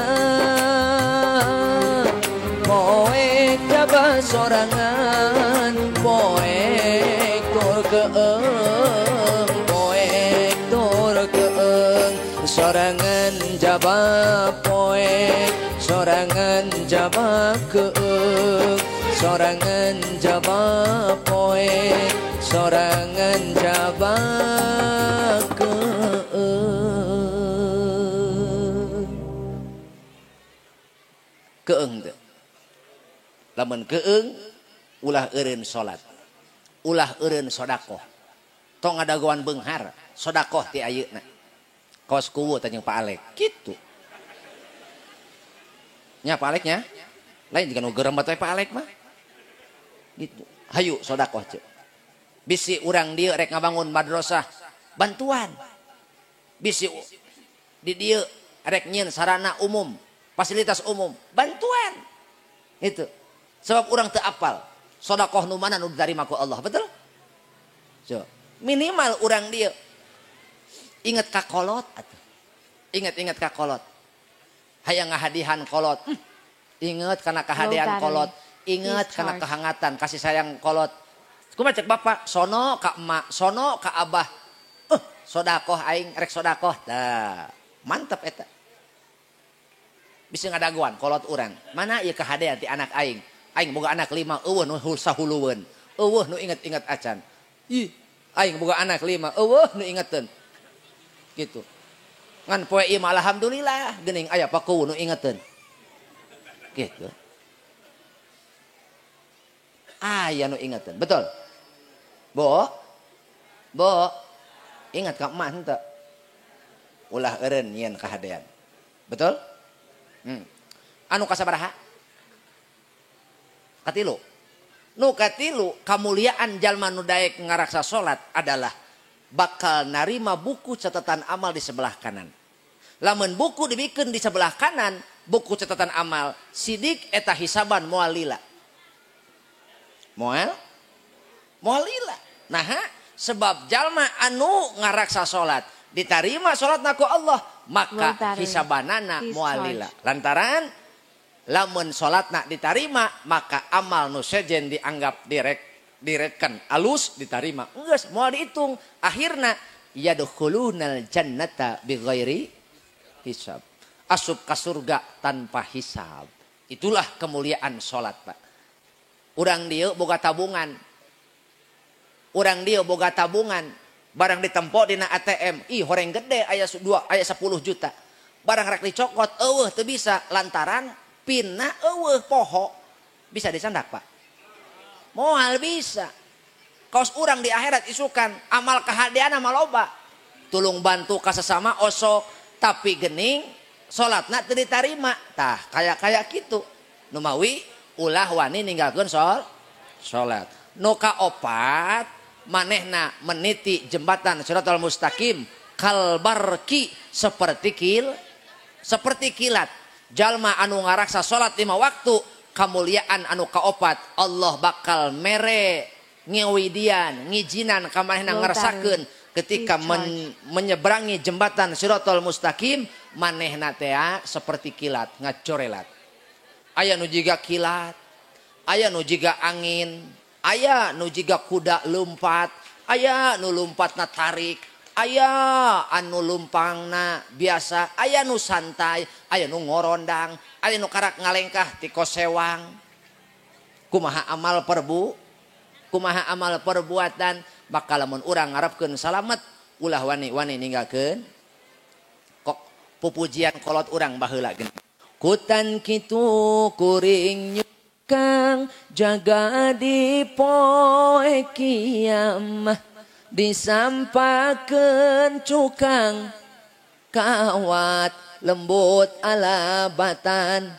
Poek jaba sorangan, poek tur keung, poek tur keung. Sorangan jaba poek, sorangan jaba keung, sorangan jaba poek, sorangan jaba keung. Keung teh. Lamun keung ulah eureun salat, ulah eureun sedekah. Tong ngadagoan beunghar, sedekah ti ayeuna. Kawas kuwu teh jeung Pak Alek kitu. Nya Pak Alek nya? Lain jiga nu gerem bae Pak Alek mah. Gitu. Hayu sedekah ceuk. Bisi urang dieu rek ngabangun madrasah, bantuan. Bisi di dieu rek nyieun sarana umum, fasilitas umum, bantuan. Itu. Sebab urang teu apal sedekah nu mana nu diterima ku Allah, betul? So, minimal urang dieu inget ka kolot atuh. Inget-inget ka kolot. Hayang ngahadihan kolot. Inget kana kahadean kolot, inget kana kehangatan kasih sayang kolot. Kumaha cek bapak, sono ka emak, sono ka abah. Sodakoh aing rek sodakoh. Dah, mantep eta. Bisa ngadagoan kolot urang. Mana ieu kahadean ti anak aing? Aing boga anak 5, eueuh nu sahulueun. Eueuh nu inget-inget acan. Ih, aing boga anak 5, eueuh nu ingeteun. Gitu. Ngan poe ieu mah alhamdulillah geuning aya paku nu ingeteun. Gitu. Aya nu ingeteun, betul? Bo? Bo? Ingat ka emak henteu? Ulah eureun nyieun kahadean. Betul? Anu kasabaraha? Katilu. Nu katilu kamuliaan jalma nu daek ngaraksa salat adalah bakal narima buku catatan amal di sebelah kanan. Lamun buku dibikeun di sebelah kanan, buku catatan amal sidik eta hisaban moal lila. Moal? Moal lila. Nah, sebab jalma anu ngaraksa salat ditarima salatna ku Allah, maka hisabanana moal lila. Lantaran lamun salatna ditarima, maka amal nu sejen dianggap direkkan alus ditarima. Geus moal dihitung. Akhirna yadkhulunal jannata bighairi hisab. Asup ka surga tanpa hisab. Itulah kemuliaan salat, Pak. Urang dieu boga tabungan. Urang dieu boga tabungan. Barang ditempo dina ATM, ih horeng gede aya 2 aya 10 juta. Barang rek dicokot eueuh teu bisa lantaran pinna eueuh poho. Bisa dicandak, Pak? Moal bisa. Kaos urang di akhirat isukan amal kahadeana mah loba. Tulung bantu ka sesama osok, tapi gening salatna teu ditarima. Tah kaya-kaya kitu. Nu mawi ulah wani ninggalkeun salat. Nu kaopat manehna meniti jembatan Shiratal Mustaqim kalbarki seperti seperti kilat. Jalma anu ngaraksa salat 5 waktu kamuliaan anu kaopat Allah bakal mere ngewidian ngijinan ka manehna ngarasakeun ketika menyeberangi jembatan Shiratal Mustaqim manehna teh seperti kilat ngacorelat. Aya nu jiga kilat, aya nu jiga angin, aya nu jiga kuda lompat, aya nu lompatna tarik, aya anu lumpangna biasa, aya nu santai, aya nu ngorondang, aya nu karak ngalengkah ti kosewang. Kumaha amal kumaha amal perbuatan, bakal lamun urang ngarepkeun salamet ulah wani-wani ninggalkeun kok pupujian kolot urang baheula geuning. Kutan kitu kuring nyukang jaga di poe kiamah disampakeun cukang kawat lembut ala batan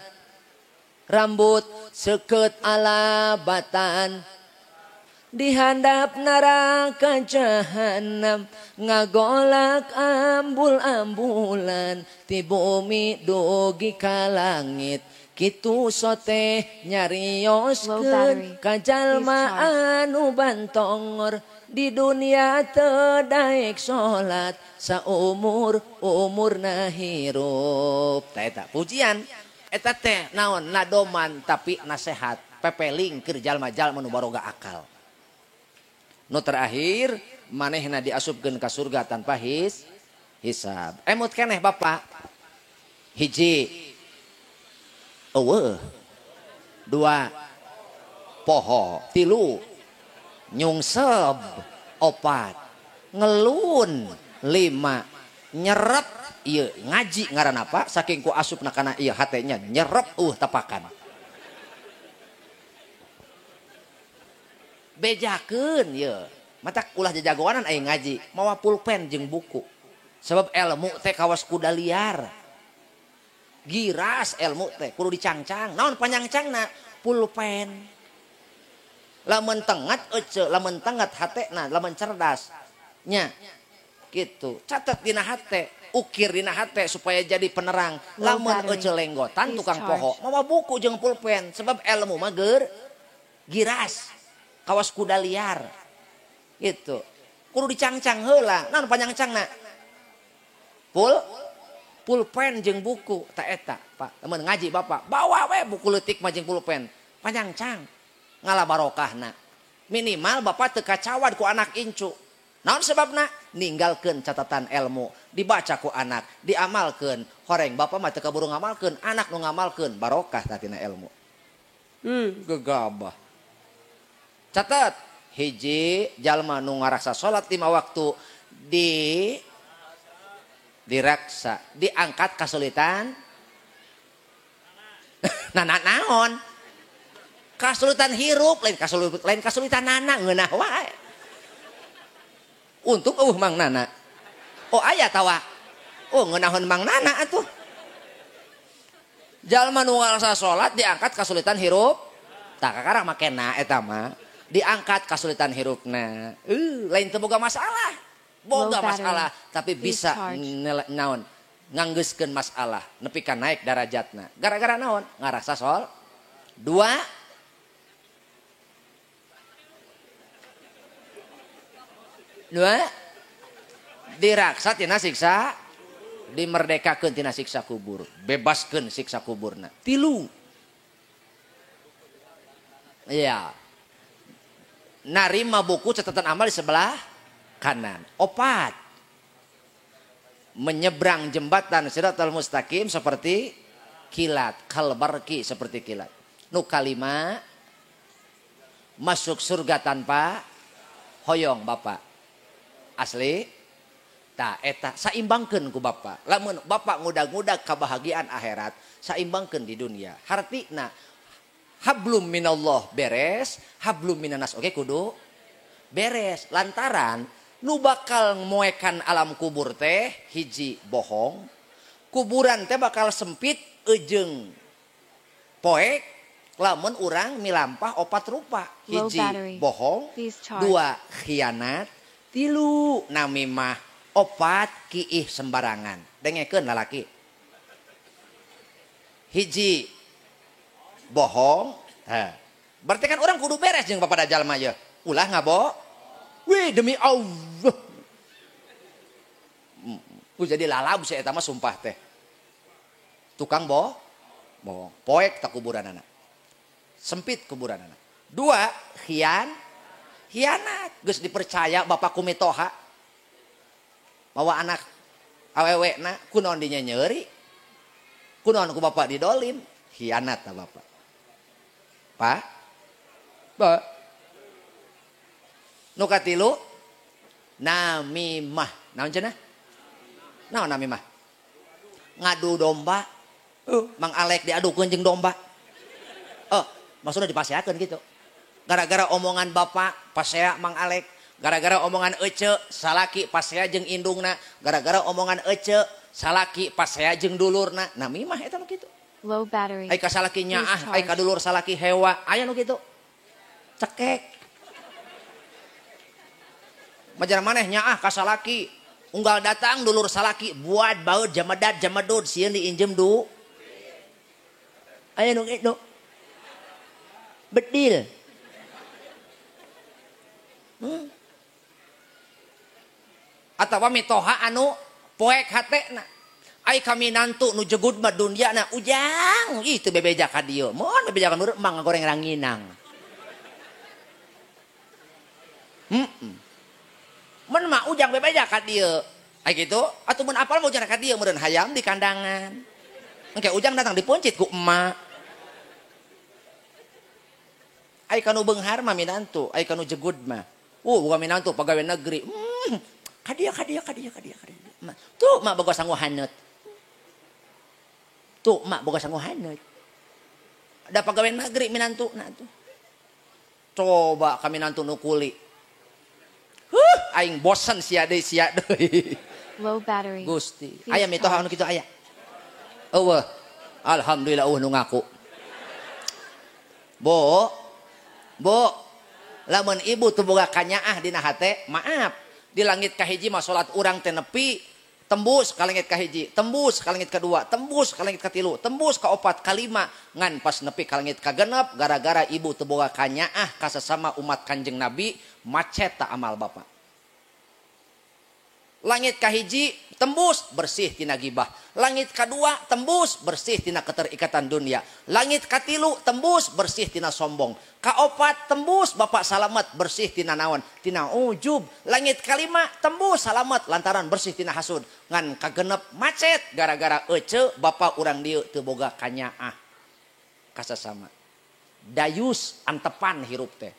rambut seukeut ala batan dihandap neraka jahanam ngagolak ambul-ambulan ti bumi dugi ka langit kitu sote nyarioskeun ka jalma anu bantongor di dunia teu daek salat saumur umurna hirup. Tah eta pujian eta teh naon nadoman tapi nasehat pepeling keur jalma-jalma nu baroga akal. Nu terakhir manehna diasupkeun ka surga tanpa hisab. Emut keneh Bapak. Hiji eueuh, 2 poho, 3 nyungsep, 4 ngelun, 5 nyerep. Ieu ngaji ngaran apa saking ku asupna kana ieu hatenya nyerep tapakan. Bejakeun ieu matak ulah jajagoanan aya ngaji mawa pulpen jeung buku sebab ilmu teh kawas kuda liar giras ilmu teh kudu dicangcang naon panyangcangna pulpen lamun tengat ece lamun tengat hatena lamun cerdas nya gitu catet dina hate ukir dina hate supaya jadi penerang lamun ece lenggotan tukang poho mawa buku jeung pulpen sebab ilmu mah giras kawas kuda liar gitu kudu dicangcang heula naon panyangcangna pulpen jeung buku ta eta Pak lamun ngaji Bapak bawa we buku leutik mah jeung pulpen panyangcang ngala barokahna minimal Bapak teu kacawad ku anak incu naon sebabna ninggalkeun catatan ilmu dibaca ku anak diamalkeun horeng Bapak mah teu kaburu ngamalkeun anak nu ngamalkeun barokah tatina ilmu gegabah. Catat hiji jalma nu ngaraksa salat 5 waktu diraksa diangkat kasulitan nana naon kasulitan hirup lain kasulitan nana ngeunah wae untung eueuh Mang Nana oh aya tawa oh ngeunahun Mang Nana atuh jalma nu ngaraksa salat diangkat kasulitan hirup tak kakarang makena eta mah diangkat kasulitan hirupna lain teu boga masalah boga masalah tapi bisa naon nganggeuskeun masalah nepi ka naik darajatna gara-gara naon ngarasa sol 2 diraksa tina siksa dimerdekakeun tina siksa kubur bebaskeun siksa kuburna 3 iya narima buku catatan amal di sebelah kanan. 4 menyeberang jembatan Shiratal Mustaqim seperti kilat, kalbarki seperti kilat. Nu kalima masuk surga tanpa hoyong Bapak. Asli tah eta saimbangkeun ku bapak. Lamun bapak ngudag-ngudag kebahagiaan akhirat, saimbangkeun di dunia. Hartina hablum minallah beres, hablum minanas oge kudu beres. Lantaran nu bakal moekan alam kubur teh hiji bohong, kuburan teh bakal sempit ejeung poek lamun urang milampah opat rupa. Hiji bohong, dua khianat, tilu namimah, opat kiih sembarangan. Dengekeun lalaki. Hiji bohong, berarti kan orang kudu beres jeung bapak jalma ye. Ulah ngabo. Wih demi Allah. Ku jadi lalab si eta mah sumpah teh. Tukang bohong, poek tak kuburan anak. Sempit kuburan anak. Dua, khianat. Geus dipercaya bapak kumitoha. Mawa anak awewe na kunaon dinyenyeri. Kunaon ku bapak didolim, khianat ta bapak. Pak? Pak. Nu katilu namimah. Naon cenah? Naon namimah? Ngadu domba. Mang Alek diadukeun jeung domba. Maksudnya dipaseakeun gitu. Gara-gara omongan bapak pasea Mang Alek, gara-gara omongan ece salaki pasea jeung indungna, gara-gara omongan ece salaki pasea jeung dulurna. Namimah eta nu kitu. Low battery. Ai ka salaki nyaah, ai ka dulur salaki hewa, aya nu kitu. Cekek. Majar maneh nyaah ka salaki, unggal datang dulur salaki buat baut jamedat jamedud sieun diinjem du. Aya nu kitu. Bedil. Atawa mitoha anu poek hatena. Ai kami nantu nu jegud mah dunyana ujang ih teu bebeja ka dieu. Mun bebeja ka nurut mang ngagoreng ranginang. Mun mah ujang bebeja ka dieu. Ai kitu atuh mun apal mah ujang ka dieu meureun hayam di kandangan. Engke ujang datang dipuncit ku emak. Ai kanu beunghar mah minantu, ai kanu jegud mah. Bukan minantu pegawai negeri. Ka dieu ka dieu ka dieu ka dieu ka dieu. Tuh mak boga sangu haneut. Tuh mak boga sangu haneut. Ada pegawai negeri minantu nah tuh. Coba kami nantu nu kuli. Aing bosen sia deui sia deui. Low battery. Gusti. Aya mitoha anu kitu aya. Eueuh. Alhamdulillah eueuh nu ngaku. Bo. Bo. Lamun ibu teu boga kanyaah dina hate, maaf. Di langit kahiji mah salat urang teh nepi, tembus ka langit kahiji, tembus ka langit kadua, tembus ka langit katilu, tembus ka opat, kalima, ngan pas nepi ka langit kagenep gara-gara ibu teu boga kanyaah ka sesama umat Kanjeng Nabi, macet ta amal bapak. Langit kahiji tembus bersih tina gibah. Langit kadua tembus bersih tina keterikatan dunia. Langit katilu tembus bersih tina sombong. Kaopat tembus bapak salamet bersih tina naon? Tina ujub. Langit kalima tembus salamet lantaran bersih tina hasud. Ngan kagenep macet gara-gara ece bapak urang dieu teu boga kanyaah kasasama. Dayus antepan hirup teh.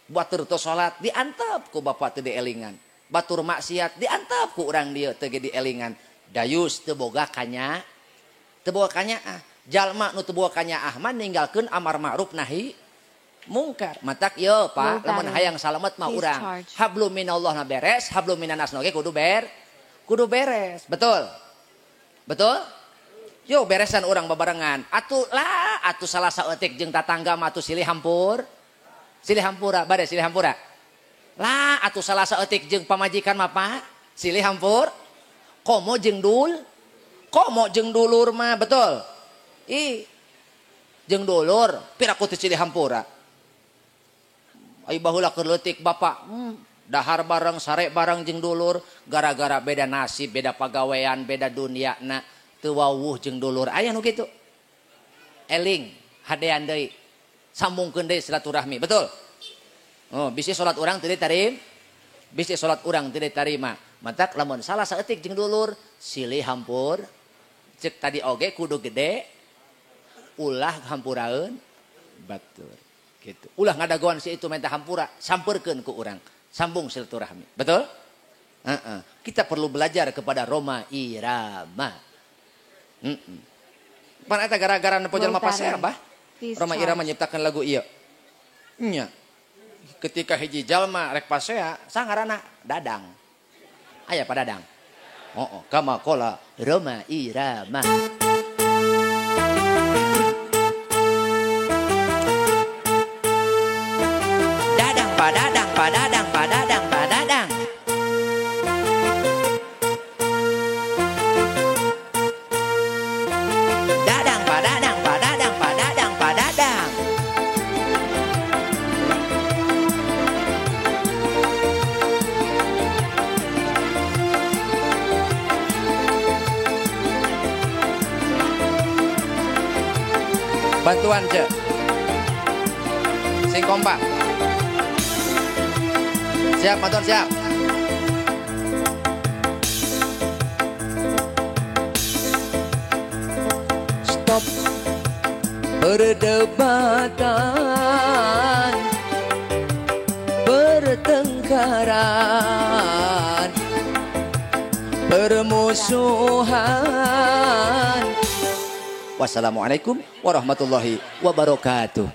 Batur teu salat diantep ku bapak teu dielingan. Batur maksiat diantep ku urang dieu teu ge dielingan. Dayus teu boga kanya, teu boga kanyaah. Jalma nu teu boga kanyaah mah ninggalkeun amar ma'ruf nahi mungkar. Matak ieu Pak, lamun hayang salamet mah urang. Hablum minallah na beres, hablum minanas oge kudu kudu beres. Betul? Betul? Yo beresan urang babarengan. Atuh lah, atuh salah saeutik jeung tatangga mah atuh silih hampur. Silih hampura, bade silih hampura. Lah atuh salah saeutik jeung pamajikan mah Pak, silih hampur. Komo jeung dul, komo jeung dulur mah, betul. Ih, jeung dulur, piraku teu silih hampura. Ai baheula keur leutik bapak, dahar bareng, sare bareng jeung dulur, gara-gara beda nasib, beda pagawean, beda dunia na teu wawuh jeung dulur. Aya nu kitu. Eling, hadean deui. Sambungkeun deui silaturahmi, betul? Oh, bisi salat urang teu ditarim, bisi salat urang teu ditarima. Matak lamun salah saeutik jeung dulur, silih hampur. Cek tadi oge kudu gede, ulah hampuraeun batur. Gitu. Ulah ngadagoan si itu minta hampura, sampeurkeun ku urang. Sambung silaturahmi. Betul? Kita perlu belajar kepada Rhoma Irama. Pan eta gara-gara nepo jelema pasea bah. Rhoma Irama nyiptakan lagu ieu. Nya. Ketika hiji jalma rek pasea, sangarana Dadang. Aya pa Dadang. Oh, kama kola Rhoma Irama. Dadang pa dadang pa dadang pa dadang pa dadang. Dadang pa dadang pa dadang pa dadang pa dadang. Bantuan ce. Sing kompak. Siap, bantuan siap. Stop perdebatan, pertengkaran, permusuhan. Wassalamualaikum warahmatullahi wabarakatuh.